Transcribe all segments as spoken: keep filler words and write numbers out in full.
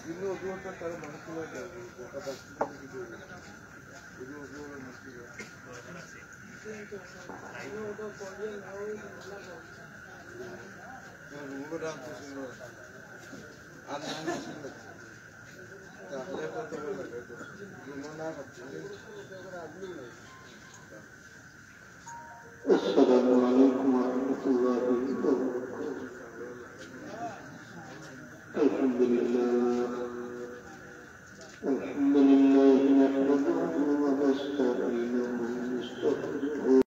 السلام عليكم ورحمة الله وبركاته. الحمد لله. الحمد لله نحمده ونستعينه ونستغفره.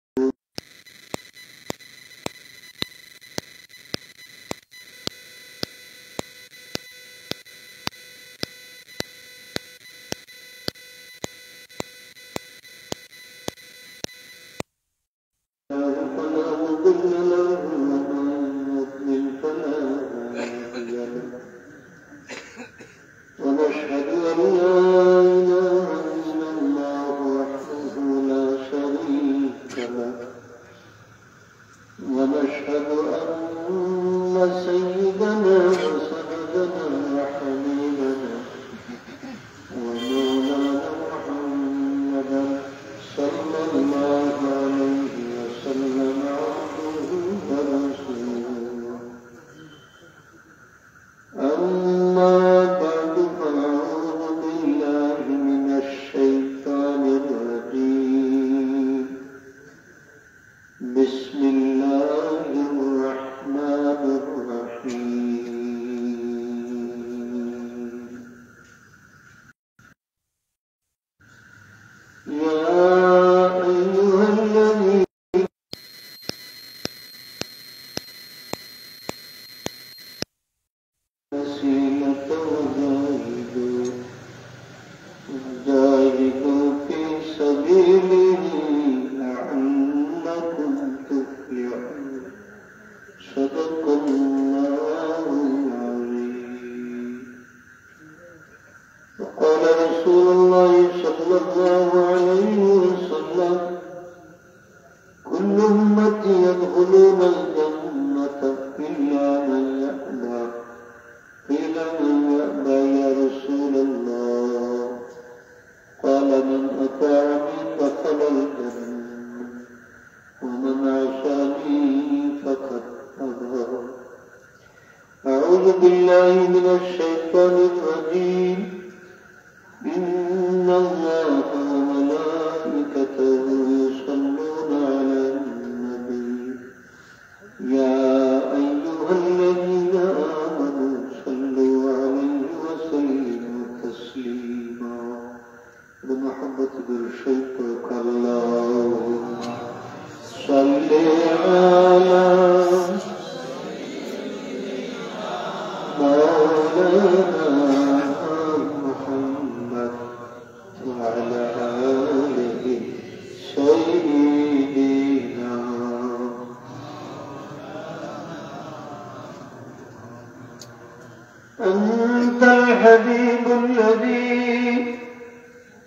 فلا مضل له ومن يضلل فلا هادي له. ونشهد أن لا إله إلا الله وحده لا شريك له. ونشهد أن سيدنا وسندنا وحبيبنا ومولانا محمدا صلى الله عليه وسلم عبده ورسوله. أما بعد، فأعوذ بالله من الشيطان الرجيم. بسم الله الرحمن الرحيم. يا أيها الذين وسيلة وجاهدوا، وجاهدوا في سبيله لعلكم تفلحون. صدق الله العظيم. وقال رسول الله صلى الله عليه وسلم: كل أمتي يدخلون الجنة إلا من يأبى. قيل: من يأبى يا رسول الله؟ قال: من أطاعني دخل الجنة، ومن عصاني فقد أبى. أعوذ بالله من الشيطان الرجيم. إن الله وملائكته يصلون على النبي. يا أيها الذين آمنوا صلوا عليه وسلموا تسليما. بمحبة الشيخ، اللهم صل على مولانا محمد وعلى آله سيدنا. أنت الحبيب الذي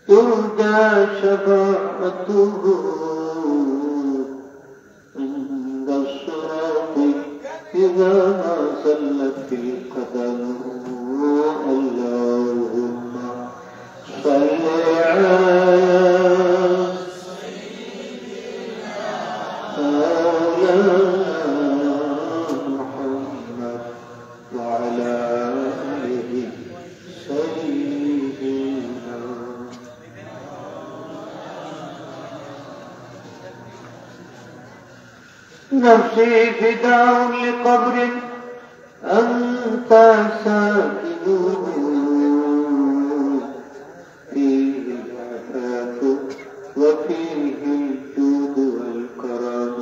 ترجى شفاعته عند الصراط إذا ما زلت القدم. اللهم صل على مولانا محمد وعلى آله سيدنا. نفسي فداء لقبر أنت ساكنه، فيه العفاف وفيه الجود والكرم.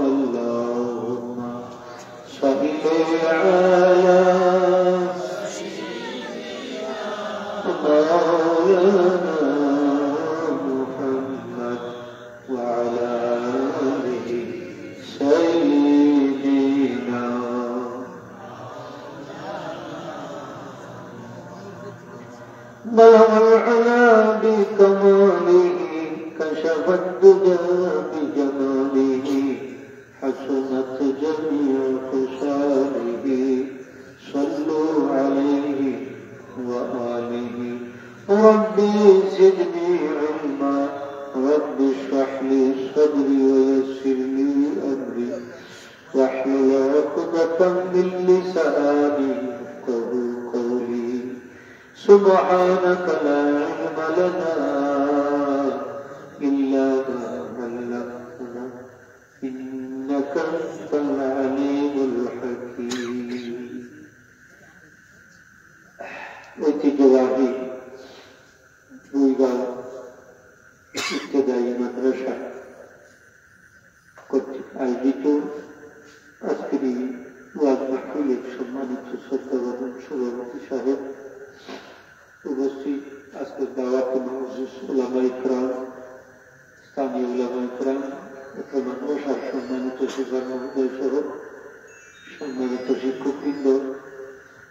اللهم صل على مولانا محمد وعلى آله سيدنا. بلغ العلا بكماله، كشف الدجى بجماله، حسنت جميع خصاله. صلوا عليه رب زدني علما، رب اشرح لي صدري ويسر لي أمري، واحلل عقدة من لساني يفقهوا قولي. سبحانك لا علم لنا إلا ما علمتنا إنك أنت العليم الحكيم. ঐতিহ্যবাহী বুড়িগাঁও ইবতেদায়ী মাদ্রাসা কর্তৃক আয়োজিত আজকের এই ওয়াজ মাহফিলের সম্মানিত শ্রদ্ধাভাজন সভাপতি সাহেব, উপস্থিত আজকের দাওয়াতে মুআজ্জিজ উলামায়ে কেরাম, স্থানীয় উলামায়ে কেরাম, অত্র মাদ্রাসার সম্মানিত সুপার মহোদয় সহ সম্মানিত শিক্ষকবৃন্দ,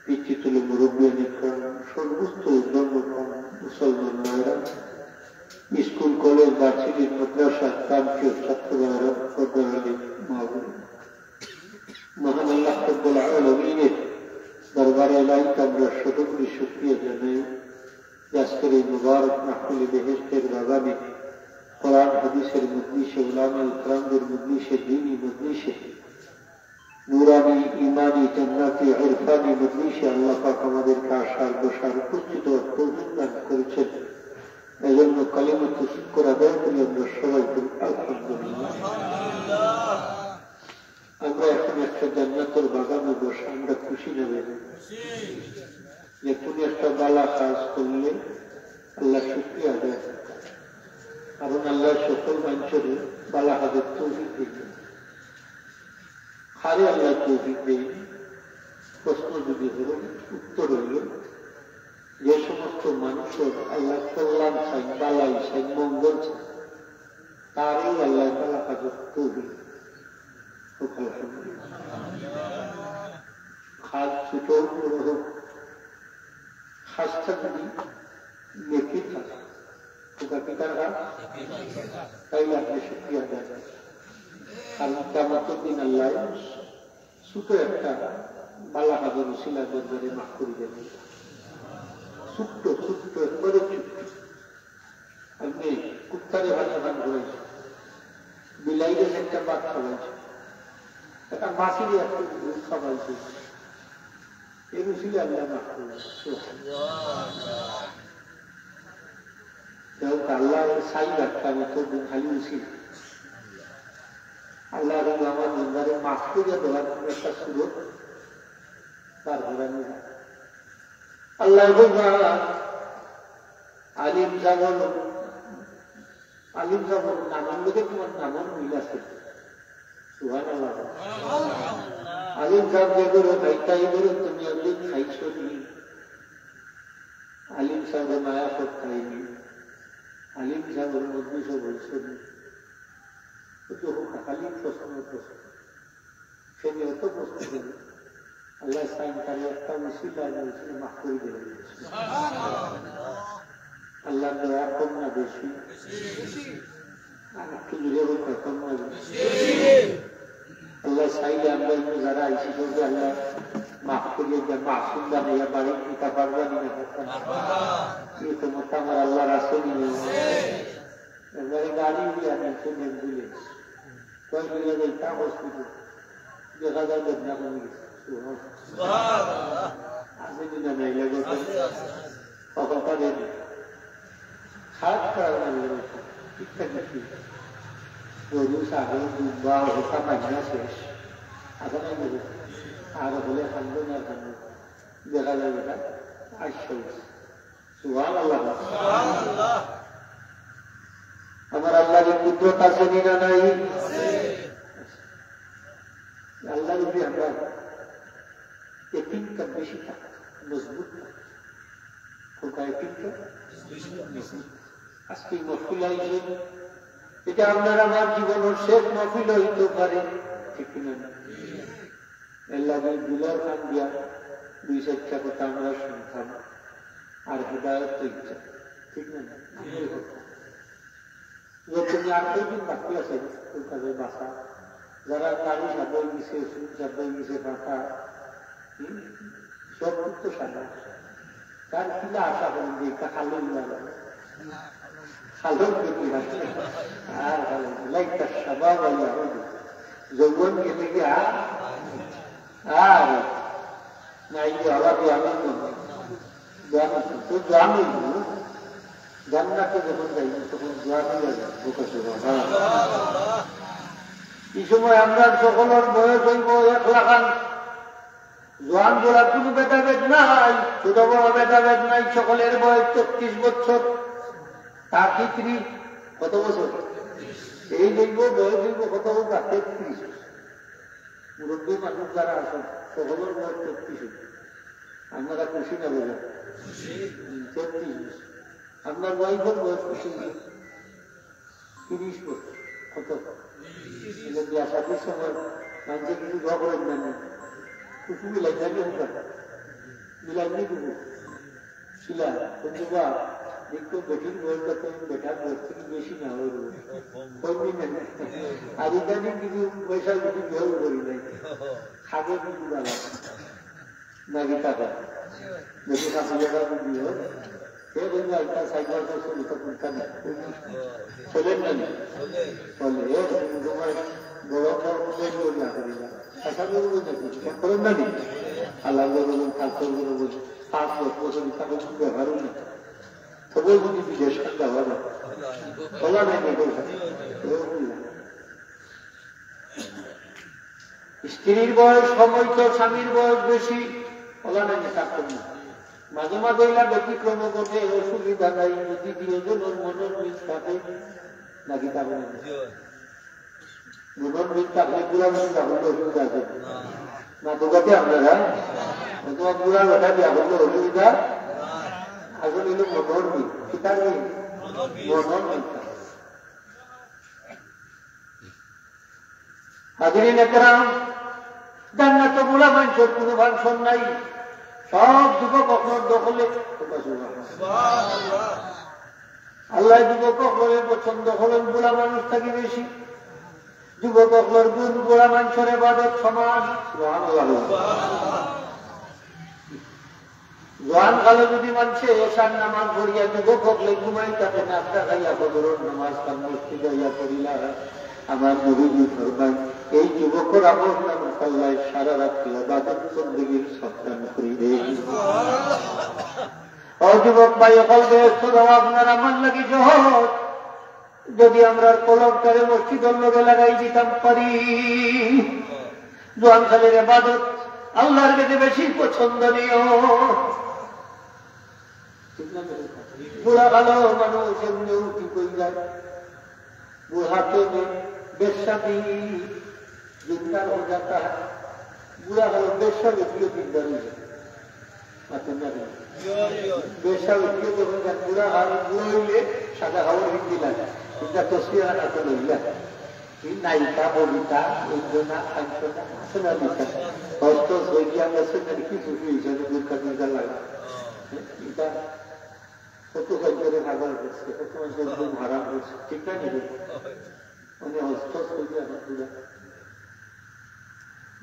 পিতৃতুল্য মুরব্বিয়ানে কেরাম, সর্বস্তর ধর্মপ্রাণ মুসলমান ভাইরা, স্কুল, কলেজ, ভার্সিটির, মাদ্রাসা, প্রান্তীয় ছাত্র ভাইরা, পর্দার আড়ালে মা বোন, মহান আল্লাহ রাব্বুল আলামিনের দরবারে এলাহিতে আমরা শতকোটি শুকরিয়া জানাই যে আজকের এই মুবারক মাহফিলে বেহেশতের বাগানে, কোরআন হাদিসের মজলিসে, উলামায়ে কেরামদের মজলিসে, দ্বীনি মজলিসে, নুরানি, ইমানি, জান্নাতি, ইরফানি মজলিসে আল্লাহ পাক আমাদেরকে আসার, বসার, উপস্থিত হওয়ার তৌফিক দান করেছেন। এজন্য কালিমাতুশ শুকর আদায় করি আমরা সবাই বলি, আলহামদুলিল্লাহ। আমরা এখন একটা জান্নাতের বাগানে বসে, আমরা খুশি না বেজার? যে কোনো একটা ভালা কাজ করলে আল্লাহ শুকরিয়া আদায় করে। কারণ আল্লাহ সকল মানুষের ভালা কাজের তৌফিক দেয়। কারে আল্লাহ তৌফিক দেয়? প্রশ্ন যদি হলো, উত্তর হইল, যে সমস্ত মানুষের আল্লাহ কল্যাণ চায়, ভালাই চায়, মঙ্গল চায়, তারেও আল্লাহ ভালা কাজের তৌফিক দেয়। কাজ ছোট হোক, বড় হোক, কাজটা যদি নেকি থাকে, খোদা পিতার কাজ, তাইলে আপনি শুকরিয়া আদায় করেন। কারণ কিয়ামতের দিন আল্লাহ ছোট একটা ভালা কাজের উসিলায় বন্দারে মাফ করে দেবেন। ছোট্ট, ছোট্ট, একবারে ছোট্ট। আপনি কুত্তারে ভাত খান করাইছে, বিলাইরে একটা ভাত খাওয়াইছে, একটা মাছিরে একটু দুধ খাওয়াইছে, এর উসিলে আল্লাহ মাফ করবেন। যাই হোক, আল্লাহ সাই রাখতাম, তোর দিন খালি উসিলে। আল্লাহ রবি আমার বন্দারে মাফ করে দেওয়ার কোনো একটা সুযোগ তার ঘোরা নেই। আল্লাহ বলবা, আলিম সাহেব, আলিম সাহেবর নামর লগে তোমার নামর মিল আছে। সুবহানাল্লাহ। আলিম সাহেব যে ঘরো খাইতা, ই ঘরো তুমি একদিন খাইছো নি? আলিম সাহেবর মায়া করতাই নি? আলিম সাহেবর মজলিসো বইছো নি? তো যখন খালি প্রশ্ন, প্রশ্ন। সে নিয়ে অত প্রশ্ন করে। আল্লাহ সাইন তারে একটা উসিলা, উসিলা মাফ করে দিলেন। আল্লাহ দয়া কম না বেশি? আর একটু জুরে বলতে কম না বেশি? আল্লাহ চাইলে আমরা এখানে যারা আইছি, সবকে আল্লাহ মাফ করিয়া দেন, মাসুম বানাইয়া বাড়ি দিতে পারবা নি না? এই ক্ষমতা আমার আল্লাহর আছে নি না? এবারে গাড়ি দিয়ে আমি একটু নেম দিলে। কয় মিলে যাই তা হসপিটাল। দেখা যায় বদনা কমে গেছে। সুবহানাল্লাহ। আছে কি না নাই লাগে? আছে, আছে, আছে। কখন পারে? খারাপ করার মানে ইচ্ছা কি? গরু, ছাগল, দুম্বা, ওটা মাইনা শেষ। আছে না গরু? আর হলে খান্দ না খান্দ। দেখা যায় এটা আইসা। সুবহানাল্লাহ। সুবহানাল্লাহ। আমার আল্লাহর কুদরত আছে নি না নাই? আছে। আল্লাহর উপরে আমরা একিনটা বেশি থাকে, মজবুত থাকে। কোনটা একিনটা? মজবুত। আজকে এই মহফিল আয়োজন, এটা আপনার আমার জীবনের শেষ মহফিল হইতে পারে, ঠিক কি না? এর লাগি দিলর কান দিয়া দুই চারটা কথা আমরা শুনতাম, আর হেদায়ত তো ইচ্ছা, ঠিক না? আমল করতাম। যে তুমি আর কয়দিন বাকি আছে, তোর কাছে বাসা, যারা কারি সাবই গেছে, সুদ সাবই গেছে, ফাঁকা, হুম? সব তো সাদা। আর কিলা আশা করি যে এটা খালো না, খালো কি আর খালো, লাইতা শাবাব আইয়া হইল, যৌবন গেলে কি আর, আর না, এই যে আবার জোয়ান হইল, জোয়ান হইল, তো জোয়ান হইল, জান্নাতে যখন যাই তখন জোয়ান হইয়া যায়, বুকে সুবহানাল্লাহ। এই সময় আমরা সকলের বয়স হইব এক লাখান, জোয়ান বুড়া কোনো ভেদাভেদ নাই, ছোট বড় ভেদাভেদ নাই, সকলের বয়স তেত্রিশ বছর। থার্টি থ্রি, কত বছর? এই দেখবো বয়স হইব কত বছর? তেত্রিশ। মুরব্বী মানুষ যারা আছেন, সকলের বয়স তেত্রিশ হইব। আপনারা খুশি না বলেন? তেত্রিশ বছর। আপনার ওয়াইফের বয়স খুশি? তিরিশ বছর। কত? এটা বিয়া শাদির সময় মানুষের কিছু দোয়া করেন না নি? কিছু মিলাই যাবে, হোক না। মিলাই নি কিছু। শিলা, কিন্তু বা, দেখো বেটির বয়সটা তো বেটার বয়স থেকে বেশি না হইল। কমই না। আর ইদানিং কিছু পয়সা কিছু বিয়াও করি নাই। খাগে কিন্তু ভালো। নাকি টাকা? যদি কাছে জায়গা বুদ্ধি হয়, সে বলবে, "একটা সাইকেল তো শুরু তো কোনটা নেই।" চলেন না নি? চলে। এ, তুমি তোমার বড় বড় উল্লেখ করে না করি না। আশা করবো না কি? ঠিক করেন না নি? আল্লাহ বলবো, ঠাকুর বলবো, পাঁচ দশ বছর টাকা কিন্তু ব্যবহারও না। তবুও যদি বিদেশ খান ব্যবহার হয়। বলা নাই, নাই, বলা নাই। এরকম না। স্ত্রীর বয়স কম হইতো, স্বামীর বয়স বেশি, ওলা নাই, থাকতো না। মাঝে মাঝে এলা ব্যতিক্রম ঘটে, অসুবিধা নাই, যদি দুইজনের মনের মিল থাকে, নাকি থাকে না? মনের মিল থাকলে বুড়া মানুষ থাকলে অসুবিধা আছে না? দোকাতে আপনারা, অথবা বুড়া বেটা বিয়া করলে অসুবিধা, আসলে হলো মনের মিল। কিতার মিল? মনের মিল থাকে। হাজিরিন একরাম, জান্নাত বুড়া মানুষের কোনো ফাংশন নাই, সব যুবক অকলর দখলে। আল্লাহ যুবক অকলরে পছন্দ করেন বুড়া মানুষ থাকি বেশি। যুবক অকলর গুণ বুড়া মানুষের ইবাদত সমান। সুবহানাল্লাহ। জোয়ান কালো যদি মানষে এশার নামাজ পড়িয়া যুবক অকলে ঘুমাই থাকে না, আপনার খাইয়া ফজরর নামাজ তার মসজিদে আইয়া পড়িলা। আমার নবীজি ফরমান, এই যুবকর আমল নামা আল্লাহ সারা রাত্রি ইবাদত বন্দেগীর সব দান করি দেয়। ও যুবক ভাই, অকল বেহেস্ত যাওয়া আপনার আমার লাগি সহজ। যদি আমরার কলবটারে মসজিদর লগে লাগাই দিতাম পারি, জোয়ান কালের ইবাদত আল্লাহর কাছে বেশি পছন্দনীয়। ঠিক না? বুড়া কালো মানুষ এমনিও ঠিক হয়ে যায়। বুড়াতে বেশ্যা জিন্দার হয়ে যাতা হ্যায়। বুড়া কালো বেশ্যা ব্যক্তিও জিন্দার হয়ে যায়। মাতেন না কেন? বেশ্যা ব্যক্তিও যখন যায়, বুড়া আর বুড়া হইলে সাদা কাপড় হিন্দি লাগে। এটা তসবি আর হাতে লইলা। এই নায়িকা, ববিতা, অঞ্জনা, কাঞ্চনা, আছে না নায়িকা? হস্ত সইয়া গেছে, তার কি খুশি হয়েছে, আমি দুর্গা দুর্গা লাগে। এটা কত কয়েকজনের হাজার করছে, কত মানুষের ঘুম হারাম করছে, ঠিক না নি? মানে হস্ত সইয়া এখন বুড়া।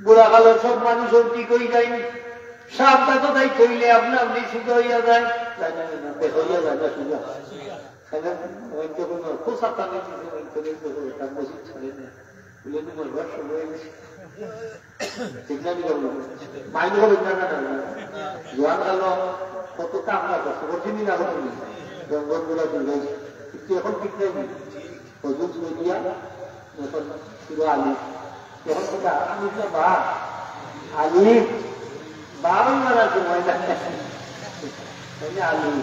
বুড়া কালো সব মানুষ ঠিক হয়ে যায়নি। সাবধান তো তাই কইলে আপনা আপনি সুজা হইয়া যায়। যায় না, না, না, দেখা হইয়া যায় না সুজা। তাহলে হয়তো কোনো খোসা টানে কিছু হয়তো নেই, তো এটা মসজিদ ছাড়ে না। বলে, "তোমার ঘর সব হয়ে গেছে।" ঠিক না, ঠিক আছে? মাইন্ড করবেন না, না, না, না। জোয়ান কালো কত কাম না করছে, কঠিন না করছে। জঙ্গল গুলা দূর হয়েছে। কিন্তু এখন ঠিক নাই। হজুর সৌদিয়া, এখন শুধু আলী। এখন কোথা? আমি তো বা আলী, বারো মারা সময় না। মানে আলী।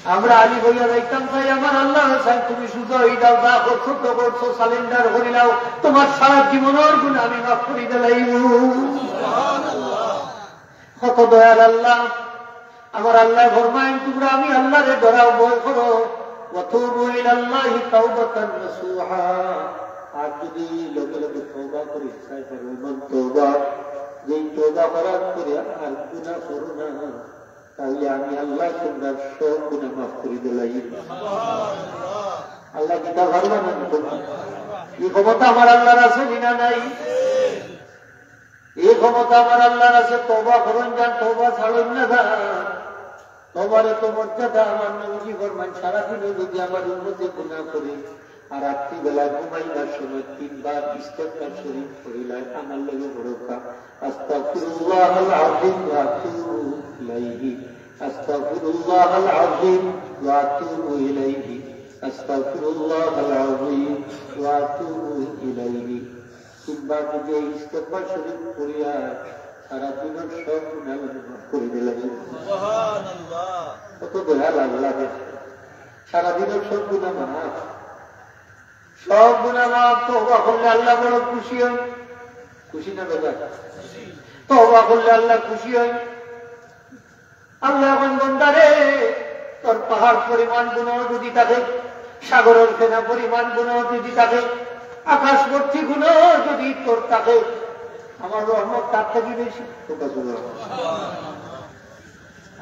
আমরা আলী বইয়া যাইতাম, তাই আমার আল্লাহ চাই তুমি সুজা হয়ে যাও, যা করছো তো করছো, সারেন্ডার করি নাও, তোমার সারা জীবনের গুণ আমি মাফ করি দিলাইব। কত দয়াল আল্লাহ। আমার আল্লাহ ফরমাইন, "তোমরা আমি আল্লাহরে ডরাও, ভয় করো। ওয়া তুবু ইলাল্লাহি তাওবাতান নাসুহা।" আর যদি লগে লগে তওবা করি, তাই ফরমান তওবা, যেই তওবা করার পরে আর গুনাহ করো না, তাহলে আমি আল্লাহ তোমরা সব গুনাহ মাফ করে দিলাই। আল্লাহ কিতা পারবা না? এই ক্ষমতা আমার আল্লাহর আছে নি না নাই? এই ক্ষমতা আমার আল্লাহর আছে, তওবা করুন যান, তওবা ছাড়ুন না যান। তওবার এত মর্যাদা, আমার নবীজি ফরমাইন, সারাদিনে যদি আমার উম্মতে গুনাহ করে, আর রাত্রিবেলা ঘুমাইবার সময় তিনবার ইস্তেগফার শরীফ পড়িলায়, আমার লগে পড়উক্কা, আস্তাগফিরুল্লাহাল আযীম ওয়া আতুবু ইলাইহি, আস্তাগফিরুল্লাহাল আযীম ওয়া আতুবু ইলাইহি, আস্তাগফিরুল্লাহাল আযীম ওয়া আতুবু ইলাইহি। তিনবার যদি এই ইস্তেগফার শরীফ পড়িয়া সারা দিনর সব গুনাহ মাফ করি দিলাইন। সুবহানাল্লাহ। কত দয়াল আল্লাহ রে। সারা দিনর সব গুনাহ মাফ। সব গুনাহ মাফ। তওবা করলে আল্লাহ বড় খুশি হইন। খুশি না বেজার? তওবা করলে আল্লাহ খুশি হইন। আল্লায় কইন, "বন্দারে, তোর পাহাড় পরিমাণ গুনাহ যদি থাকে, সাগরর ফেনা পরিমাণ গুনাহ যদি থাকে, আকাশ ভর্তি গুনাহ যদি তোর থাকে, আমার রহমত তার থাকি বেশি।" সুবহানাল্লাহ।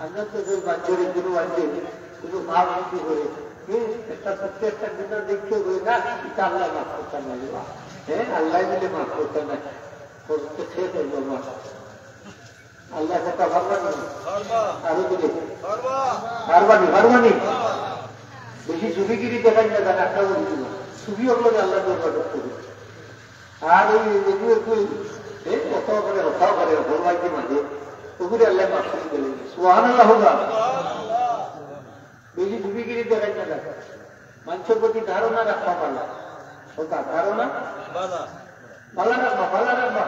আমরা তো যে বাজারে কোনো বাজারে কোনো ভাব কিছু করে, হ্যাঁ, একটা ছোট্ট একটা গুনাহ দেখতে হবে না, এটা আল্লায় মাফ করতা নায় বা। হ্যাঁ, আল্লায় দিলে মাফ করতা নায়। করতে শেষ হইল না। আল্লাহ কথা পারবা নি? পারবা। আরো দিলে? পারবা। পারবা নি, পারবা নি? বেশি চুপিগিরি দেখাই না, জানে একটা বলি দিবা। চুপি হলো যে আল্লাহ দরবার করতে হবে। আর ওই এগুলো একটু, এ, কথা করে, কথা করে, বড় ভাইকে মাঝে, ওগুলি আল্লাহ মাফ করে দিলেন। সুবহানাল্লাহ হোক। বেশি চুপিগিরি দেখাই না, জানে। মানুষের প্রতি ধারণা রাখবা ভালা। কথা, ধারণা? ভালা। ভালা রাখবা, ভালা রাখবা।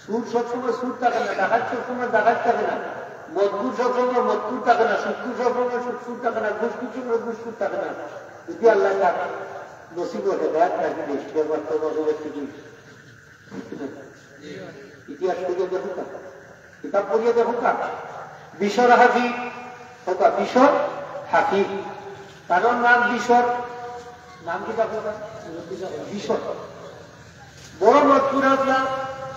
চুর সবসময় চুর থাকে না, ডাকাত সবসময় ডাকাত থাকে না, মদখোর সবসময় মদখোর থাকে না, সুদখোর সবসময় সুদখোর থাকে না, ঘুষখোর সবসময় ঘুষখোর থাকে না। যদি আল্লাহ তার নসিব হেদায়েত রাখি দেয়, সেটা বাস্তব হবে একটু। ইতিহাস থেকে দেখো কা, কিতাব পড়িয়া দেখো কা, বিশর হাফি হোক, বিশর হাফি, তার নাম বিশর, নাম কিতা কইবা? বিশর। বড় মদখোর আছলা,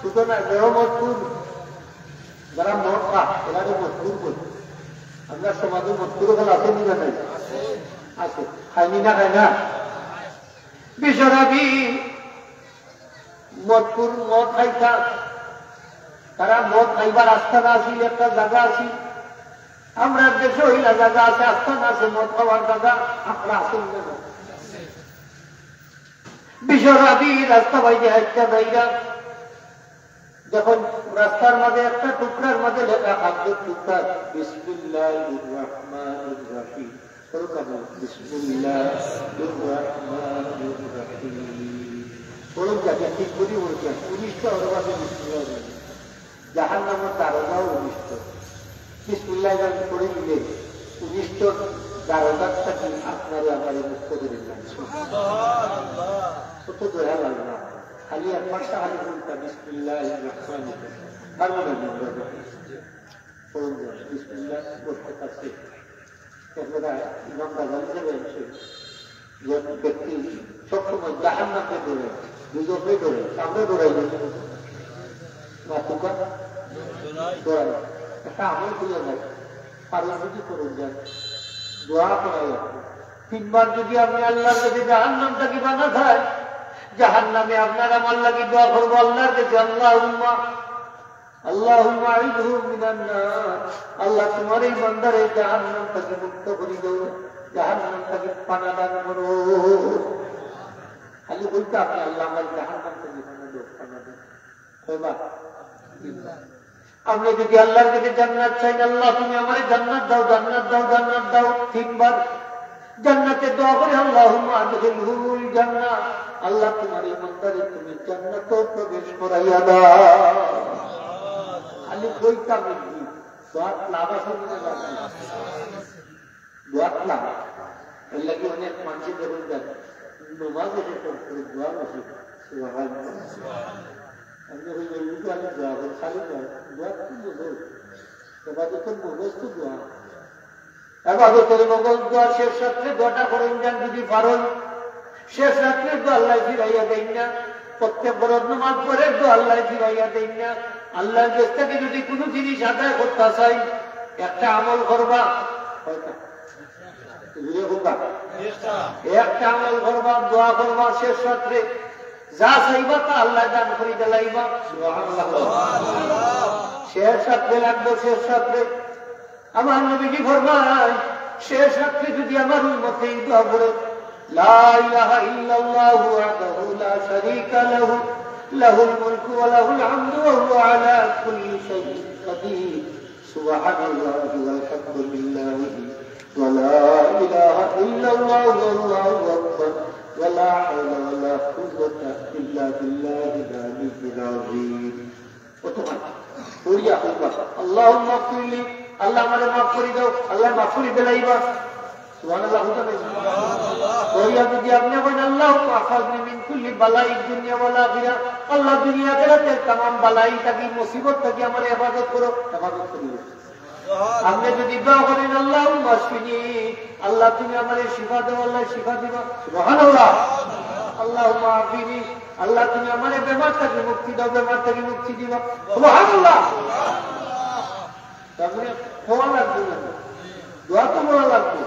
ছোট না, বড় মদখোর। যারা মদ খায়, এরারে মদখোর বলে। আমরা সমাজে মদখোর অকল আছে নি না নাই? আছে। খাইনি না, খায় না? বিশর হাফি মদখোর, মদ খাইতা। তারা মদ খাইবার আস্তানা আছিল, একটা জাগা আছিল। আমরার দেশে অইলা জাগা আছে, আস্তানা আছে, মদ খাওয়ার জাগা। আমরা আছে না? বিশর হাফি রাস্তা বাইদি হাইটা যাইরা, দেখইন রাস্তার মাঝে একটা টুকরার মাঝে লেখা, খাদ্যর টুকরা, বিসমিল্লাহির রহমানির রহিম। পড়ো না, বলো, বিসমিল্লাহির রহমানির রহিম। পড়ো, যাকে ঠিক করি বলছেন, উনিশটা হরফ আছে বিসমিল্লাহ। জাহান্নামের দারোগাও উনিশটা। বিসমিল্লাহ জান পড়ে দিলে উনিশটা দারোগার থাকি আপনারে আমারে মুক্ত করে দিলেন। কত দয়া লাগলো। খালি একবার খালি বলতা, বিসমিল্লাহির রহমানির রহিম। পারবো না, আমরা পড়ুন, বিসমিল্লাহ পড়তে পারছি। আপনারা ইমাম গাজালি সাহেব আছেন, যে ব্যক্তি সবসময় জাহান্নামকে ডরে, দুজখকে ডরে, আমরা ডরাই না। মাতুকা ডরাই। একটা আমল খুলে যায়। পারুন যদি করুন যান। দোয়া করাই আপনি। তিনবার যদি আপনি আল্লাহর কাছে জাহান্নাম থাকি বাঁচা যায়, জাহান্নামে আপনার আমার লাগি দোয়া করবো আল্লাহর কাছে, আল্লাহুম্মা, আল্লাহুম্মা আইযহু মিনান নার। আল্লাহ, তোমার এই বান্দারে জাহান্নাম থাকি মুক্ত করি দাও, জাহান্নাম থাকি পানা দান করো। খালি বলতে আপনি, "আল্লাহ, আমার জাহান্নাম থাকি পানা দাও, পানা দাও।" কয়বার? আপনি যদি আল্লাহর কাছে জান্নাত চাইন, "আল্লাহ, তুমি আমারে জান্নাত দাও, জান্নাত দাও, জান্নাত দাও," তিনবার জান্নাতে দোয়া করে, "আল্লাহুম্মা আদখিলহুল জান্নাহ।" আল্লাহ, তোমার এই বান্দারে তুমি জান্নাতে প্রবেশ করাইয়া দাও। খালি কইতাম কি? দোয়াত লাভ আছে কিনা জানি না। দোয়াত লাভ। এর লাগি অনেক মানুষে যখন যায়, নমাজ এসে পড়তে দোয়া বেশি। সুবহানাল্লাহ। আমি যখন বলি, "দোয়া আমি দোয়া করি, খালি দোয়া, দোয়া তো মনে হয়। এবাদতের মনে হয় তো দোয়া।" এবাদতের মগজ দোয়া শেষ রাত্রে দোয়াটা করেন যান যদি পারেন। শেষ রাত্রে তো আল্লাহ ফিরাইয়া দেন না, প্রত্যেক ফরজ নামাজ পরে তো আল্লাহ ফিরাইয়া দেন না। আল্লাহর কাছ থেকে যদি কোনো জিনিস আদায় করতে চাই, একটা আমল করবা, কয়টা? জুড়ে হোক। একটা আমল করবা, দোয়া করবা শেষ রাত্রে, যা চাইবা তা আল্লাহ দান করি দিলাইবা। সুবহানাল্লাহ। শেষ রাত্রে লাগবে, শেষ রাত্রে। আমার নবীজি ফরমায়, শেষ রাত্রে যদি আমার উম্মতে এই দোয়া পড়ে, لا إله إلا الله وحده لا شريك له، له الملك وله الحمد وهو على كل شيء قدير، سبحان الله والحمد لله ولا إله إلا الله والله أكبر ولا حول ولا قوة إلا بالله العلي العظيم। কতবার পড়িয়া কতবার, اللهم اغفر لي, আল্লাহ আমারে মাফ করি দাও, আল্লাহ মাফ করি দিলাইবা। সুবহানাল্লাহ, হুজুর। পড়িয়া যদি আপনি বলেন, اللهم احفظني من كل بلاء الدنيا والآخرة, আল্লাহ দুনিয়া আখিরাতের তামাম বালাই থাকি, মুসিবত থাকি আমারে হেফাজত করো, হেফাজত করি দাও। আপনি যদি দোয়া করেন, اللهم اشفني, আল্লাহ তুমি আমারে শিফা দাও, আল্লাহ শিফা দিবা। সুবহানাল্লাহ। اللهم عافني, আল্লাহ তুমি আমারে বেমার থাকি মুক্তি দাও, বেমার থাকি মুক্তি দিবা। সুবহানাল্লাহ। তার মানে কওয়া লাগবে না, দোয়া তো বলা লাগবে।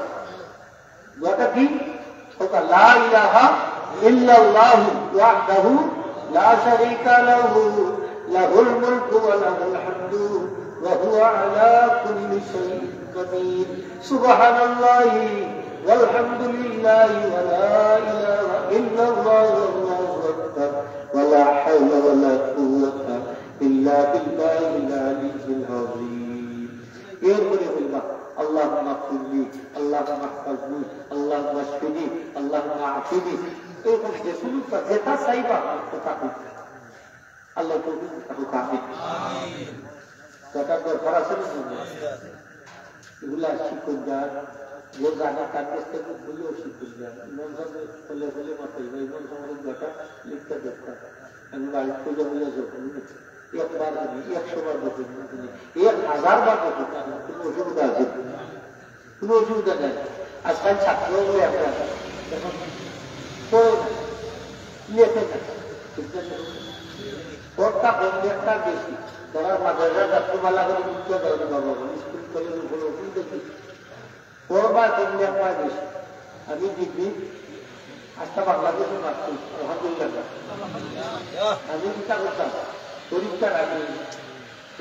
দোয়াটা কি? ওটা لا إله إلا الله وحده لا شريك له، له الملك وله الحمد وهو على كل شيء قدير، سبحان الله والحمد لله ولا إله إلا الله والله أكبر ولا حول ولا قوة إلا بالله العلي العظيم। এরপরে বলবা, اللهم اغفر لي، اللهم احفظني، اللهم اشفني، اللهم عافني। এরকম যে সুযোগটা যেটা চাইবা, ওটা কইবা। আল্লাহ তৌফিক দান করুক, আমিন। যেটা দরকার আছে না, এগুলা শিখুন যান, যে জানে তার কাছ থেকে ভুলেও শিখুন যান। ইমাম সাহেব বলে বলে মাত্র, ইমাম সাহেবের গোটা লিখতে দরকার। আমি বাড়িতে খুঁজে খুঁজে যাবো। একবার যদি, একশো বার যদি, যদি, এক হাজার বার যদি, তার কোনো অসুবিধা আছে? কোনো অসুবিধা নাই। আজকাল ছাত্র বলে আমরা এখন পড়ে না, লেখে না, ঠিক আছে? পড়তা কম, লেখতা বেশি। যারা মাদ্রাসা ছাত্র বালা করে উঠতে পারে বাবা, স্কুল কলেজ উপরে অসুবিধা কি? পড়বা কম, লেখবা বেশি। আমি ডিগ্রি আজকে বাংলাদেশে মারছি, আলহামদুলিল্লাহ। আমি চিন্তা করতাম, পরীক্ষার আগে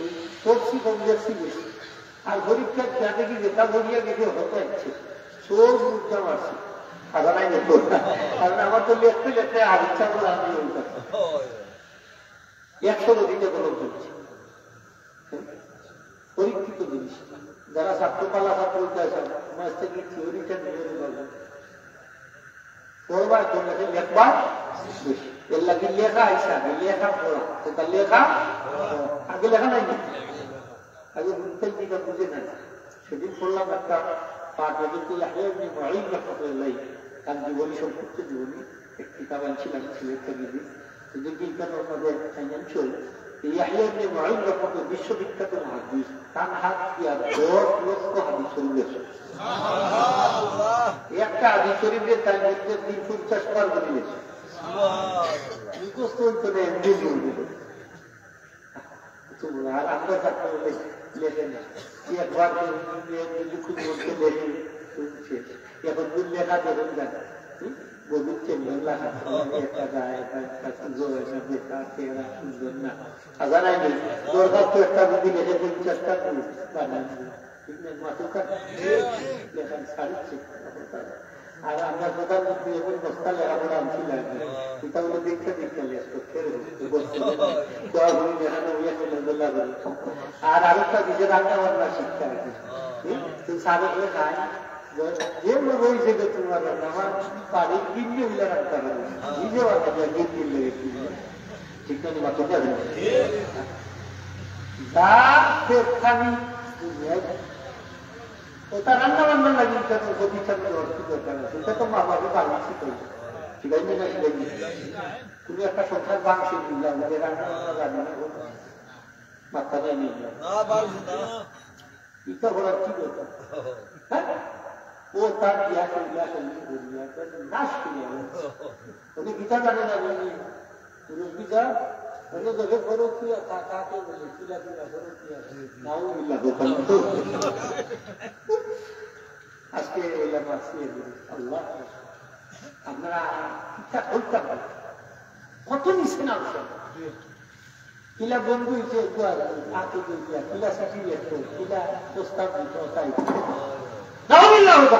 ওই পড়ছি কম, লেখছি বেশি। আর পরীক্ষার যাতে কি যেটা পড়িয়া গেছে হতে হচ্ছে, সব মুদ্রা মারছি। খাজা নাই দেখো। কারণ আমার তো লেখতে লেখতে আর ইচ্ছা করে আমি ওই কথা। একশো নদীতে কলম চলছে। পরীক্ষিত জিনিস। যারা ছাত্র, পালা ছাত্র উঠে আসে, আমার থেকে থিওরিটা নিয়ে পাবো। পড়বা তো নাকি লেখবা বেশি। এর লাগি লেখা আইসা, আগে লেখা পড়া। সেটা লেখা পড়া। আগে লেখা নাই নি? আগে বুঝতে কি না বুঝে না। সেদিন পড়লাম একটা পাঠ, হযরত ইয়াহইয়া ইবনে মুঈন রাহমাতুল্লাহ আলাইহি, তার জীবনী, সংক্ষিপ্ত জীবনী, এক কিতাব আনছিলাম সিলেট থেকে। যদি কিতাব আপনাদের ফাইন্যান্সিয়াল, ইয়াহইয়া ইবনে মুঈন রহমতুল্লাহ বিশ্ববিখ্যাত মুহাদ্দিস, তান হাত দিয়া দশ লক্ষ হাদিস শরীফ লেখছে। একটা হাদিস শরীফ দিয়ে তাই বলতে দিন পঞ্চাশ বার করে লেখছে। মুখস্থ হইতো না, এমনি বলবে। তো আর আমরা থাকতে হলে লেখে না। একবার করে যদি খুব বলতে লেখে, শেষ। এখন কোন লেখা দেখুন না। হুম? বলুন চেম্বার লেখা। একটা গায়ে, একটা, একটা সুন্দর, একটা বেকার, চেহারা সুন্দর না। আজান আইনি। দরখাস্ত একটা যদি লেখে, পঞ্চাশটা করে বানান। ঠিক না? মাতুকা? লেখা ছাড়ছে। আর আমরা প্রধানমন্ত্রী এখন বস্তা লেখাপড়া আনছি লাগবে। এটা হলো দেখতে দেখতে লেখ করতে হবে। বস্তা। দোয়া করি দেখানো হইয়া চলে গেল। আর আরেকটা বিষয় রান্না বান্না শিখতে হবে। হুম? তো সাবেক লেখায় যে মনে হয়েছে যে তোমার রান্না আমার বাড়ির গিন্নি হইলে রাখতে পারে। নিজে বানাবে গিন্নি লেগে। ঠিক না? মাথা যাবে না। যা ফেরখানি দুনিয়ায় ওটা রান্না বান্না লাগি, এটা তো হবি চাকরি অর্থ দরকার আছে। এটা তো মা বাবা বাড়ি শিখাই। শিখাইনি না শিখাইনি? তুমি একটা সংসার ভাঙছে বুঝলাম, যে রান্না বান্না জানে না, ও মাথা নেই নিয়ে। না, পারবো না। এটা করার কি দরকার? হ্যাঁ? ও তার বিয়া করলে আসলে করিয়া, নাশ করিয়া। উনি গীতা জানে না, উনি রুবি যা, উনি দেখে পরকিয়া, তা, তাকে বলে, কিলা কিলা পরকিয়া। নাউজুবিল্লাহ, দোকান তো। আজকে এলাম আসি, আল্লাহ। আপনারা কিতা করতে পারেন? কত নিচে নামছেন? কিলা বন্ধু হইছে একবার, আঁকি দুইটা, কিলা চিঠি লেখো, কিলা প্রস্তাব দিত, তাই। নাউজুবিল্লাহ।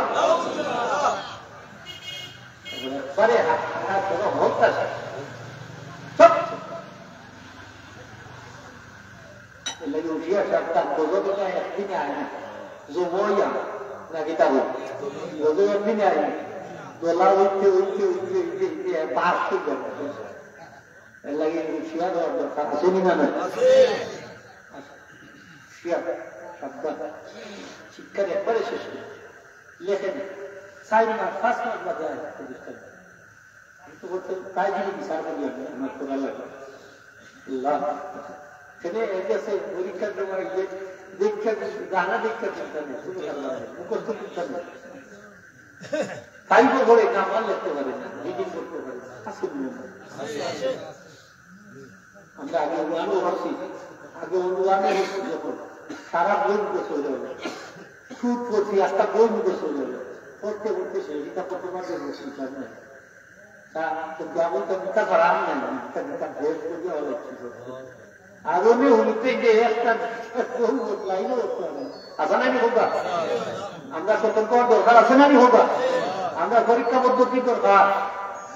একবারে হাত খানা কোনো হোক না। সব। এর লাগি উঠিয়া সব তার গজব এটা একদিনে আয় না। জমইয়া না কিতা বল? গজব একদিনে আয় না। দলা উঠতে, উঠতে, উঠতে, উঠতে, উঠতে, বাস তো যাবে। এর লাগি হুঁশিয়ার হওয়ার দরকার আছে নি না নাই? হুঁশিয়ার, সাবধান। শিক্ষার একবারে শেষ নেই। লেখে না। চার মাস, পাঁচ মাস বাদে আয় প্রতিষ্ঠানে। আমি তো বলতে তাই যদি বিচার করি আমি, আমার করা লাগে। আল্লাহ। এখানে এক আছে পরীক্ষার সময় যে দেখতে, গানা দেখতে চিন্তা নেই, শুধু গান গায়, মুখস্থ চিন্তা নেই। তাই তো করে না, আমার লিখতে পারে না, রিডিং করতে পারে না। আছে কি না? আমরা আগে ওয়ানও পড়ছি, আগে ওয়ানও পড়ছি যখন, সারা বই মুখস্থ হয়ে যাবে। সুর পড়ছি, একটা বই মুখস্থ হয়ে যাবে। পড়তে পড়তে শেষ, এটা কত মাসে বসে, জানি না। তা তো কেমন তো মিথ্যা করার নাই, মিথ্যা মিথ্যা বের করে দেওয়া লাগছে। আর উনি উঠতে যে একটা বই লাইনও করতে হবে। আশা নাই হোক? আমরা সতর্ক হওয়ার দরকার আছে না নি হোক? আমরা পরীক্ষা পদ্ধতির দরকার।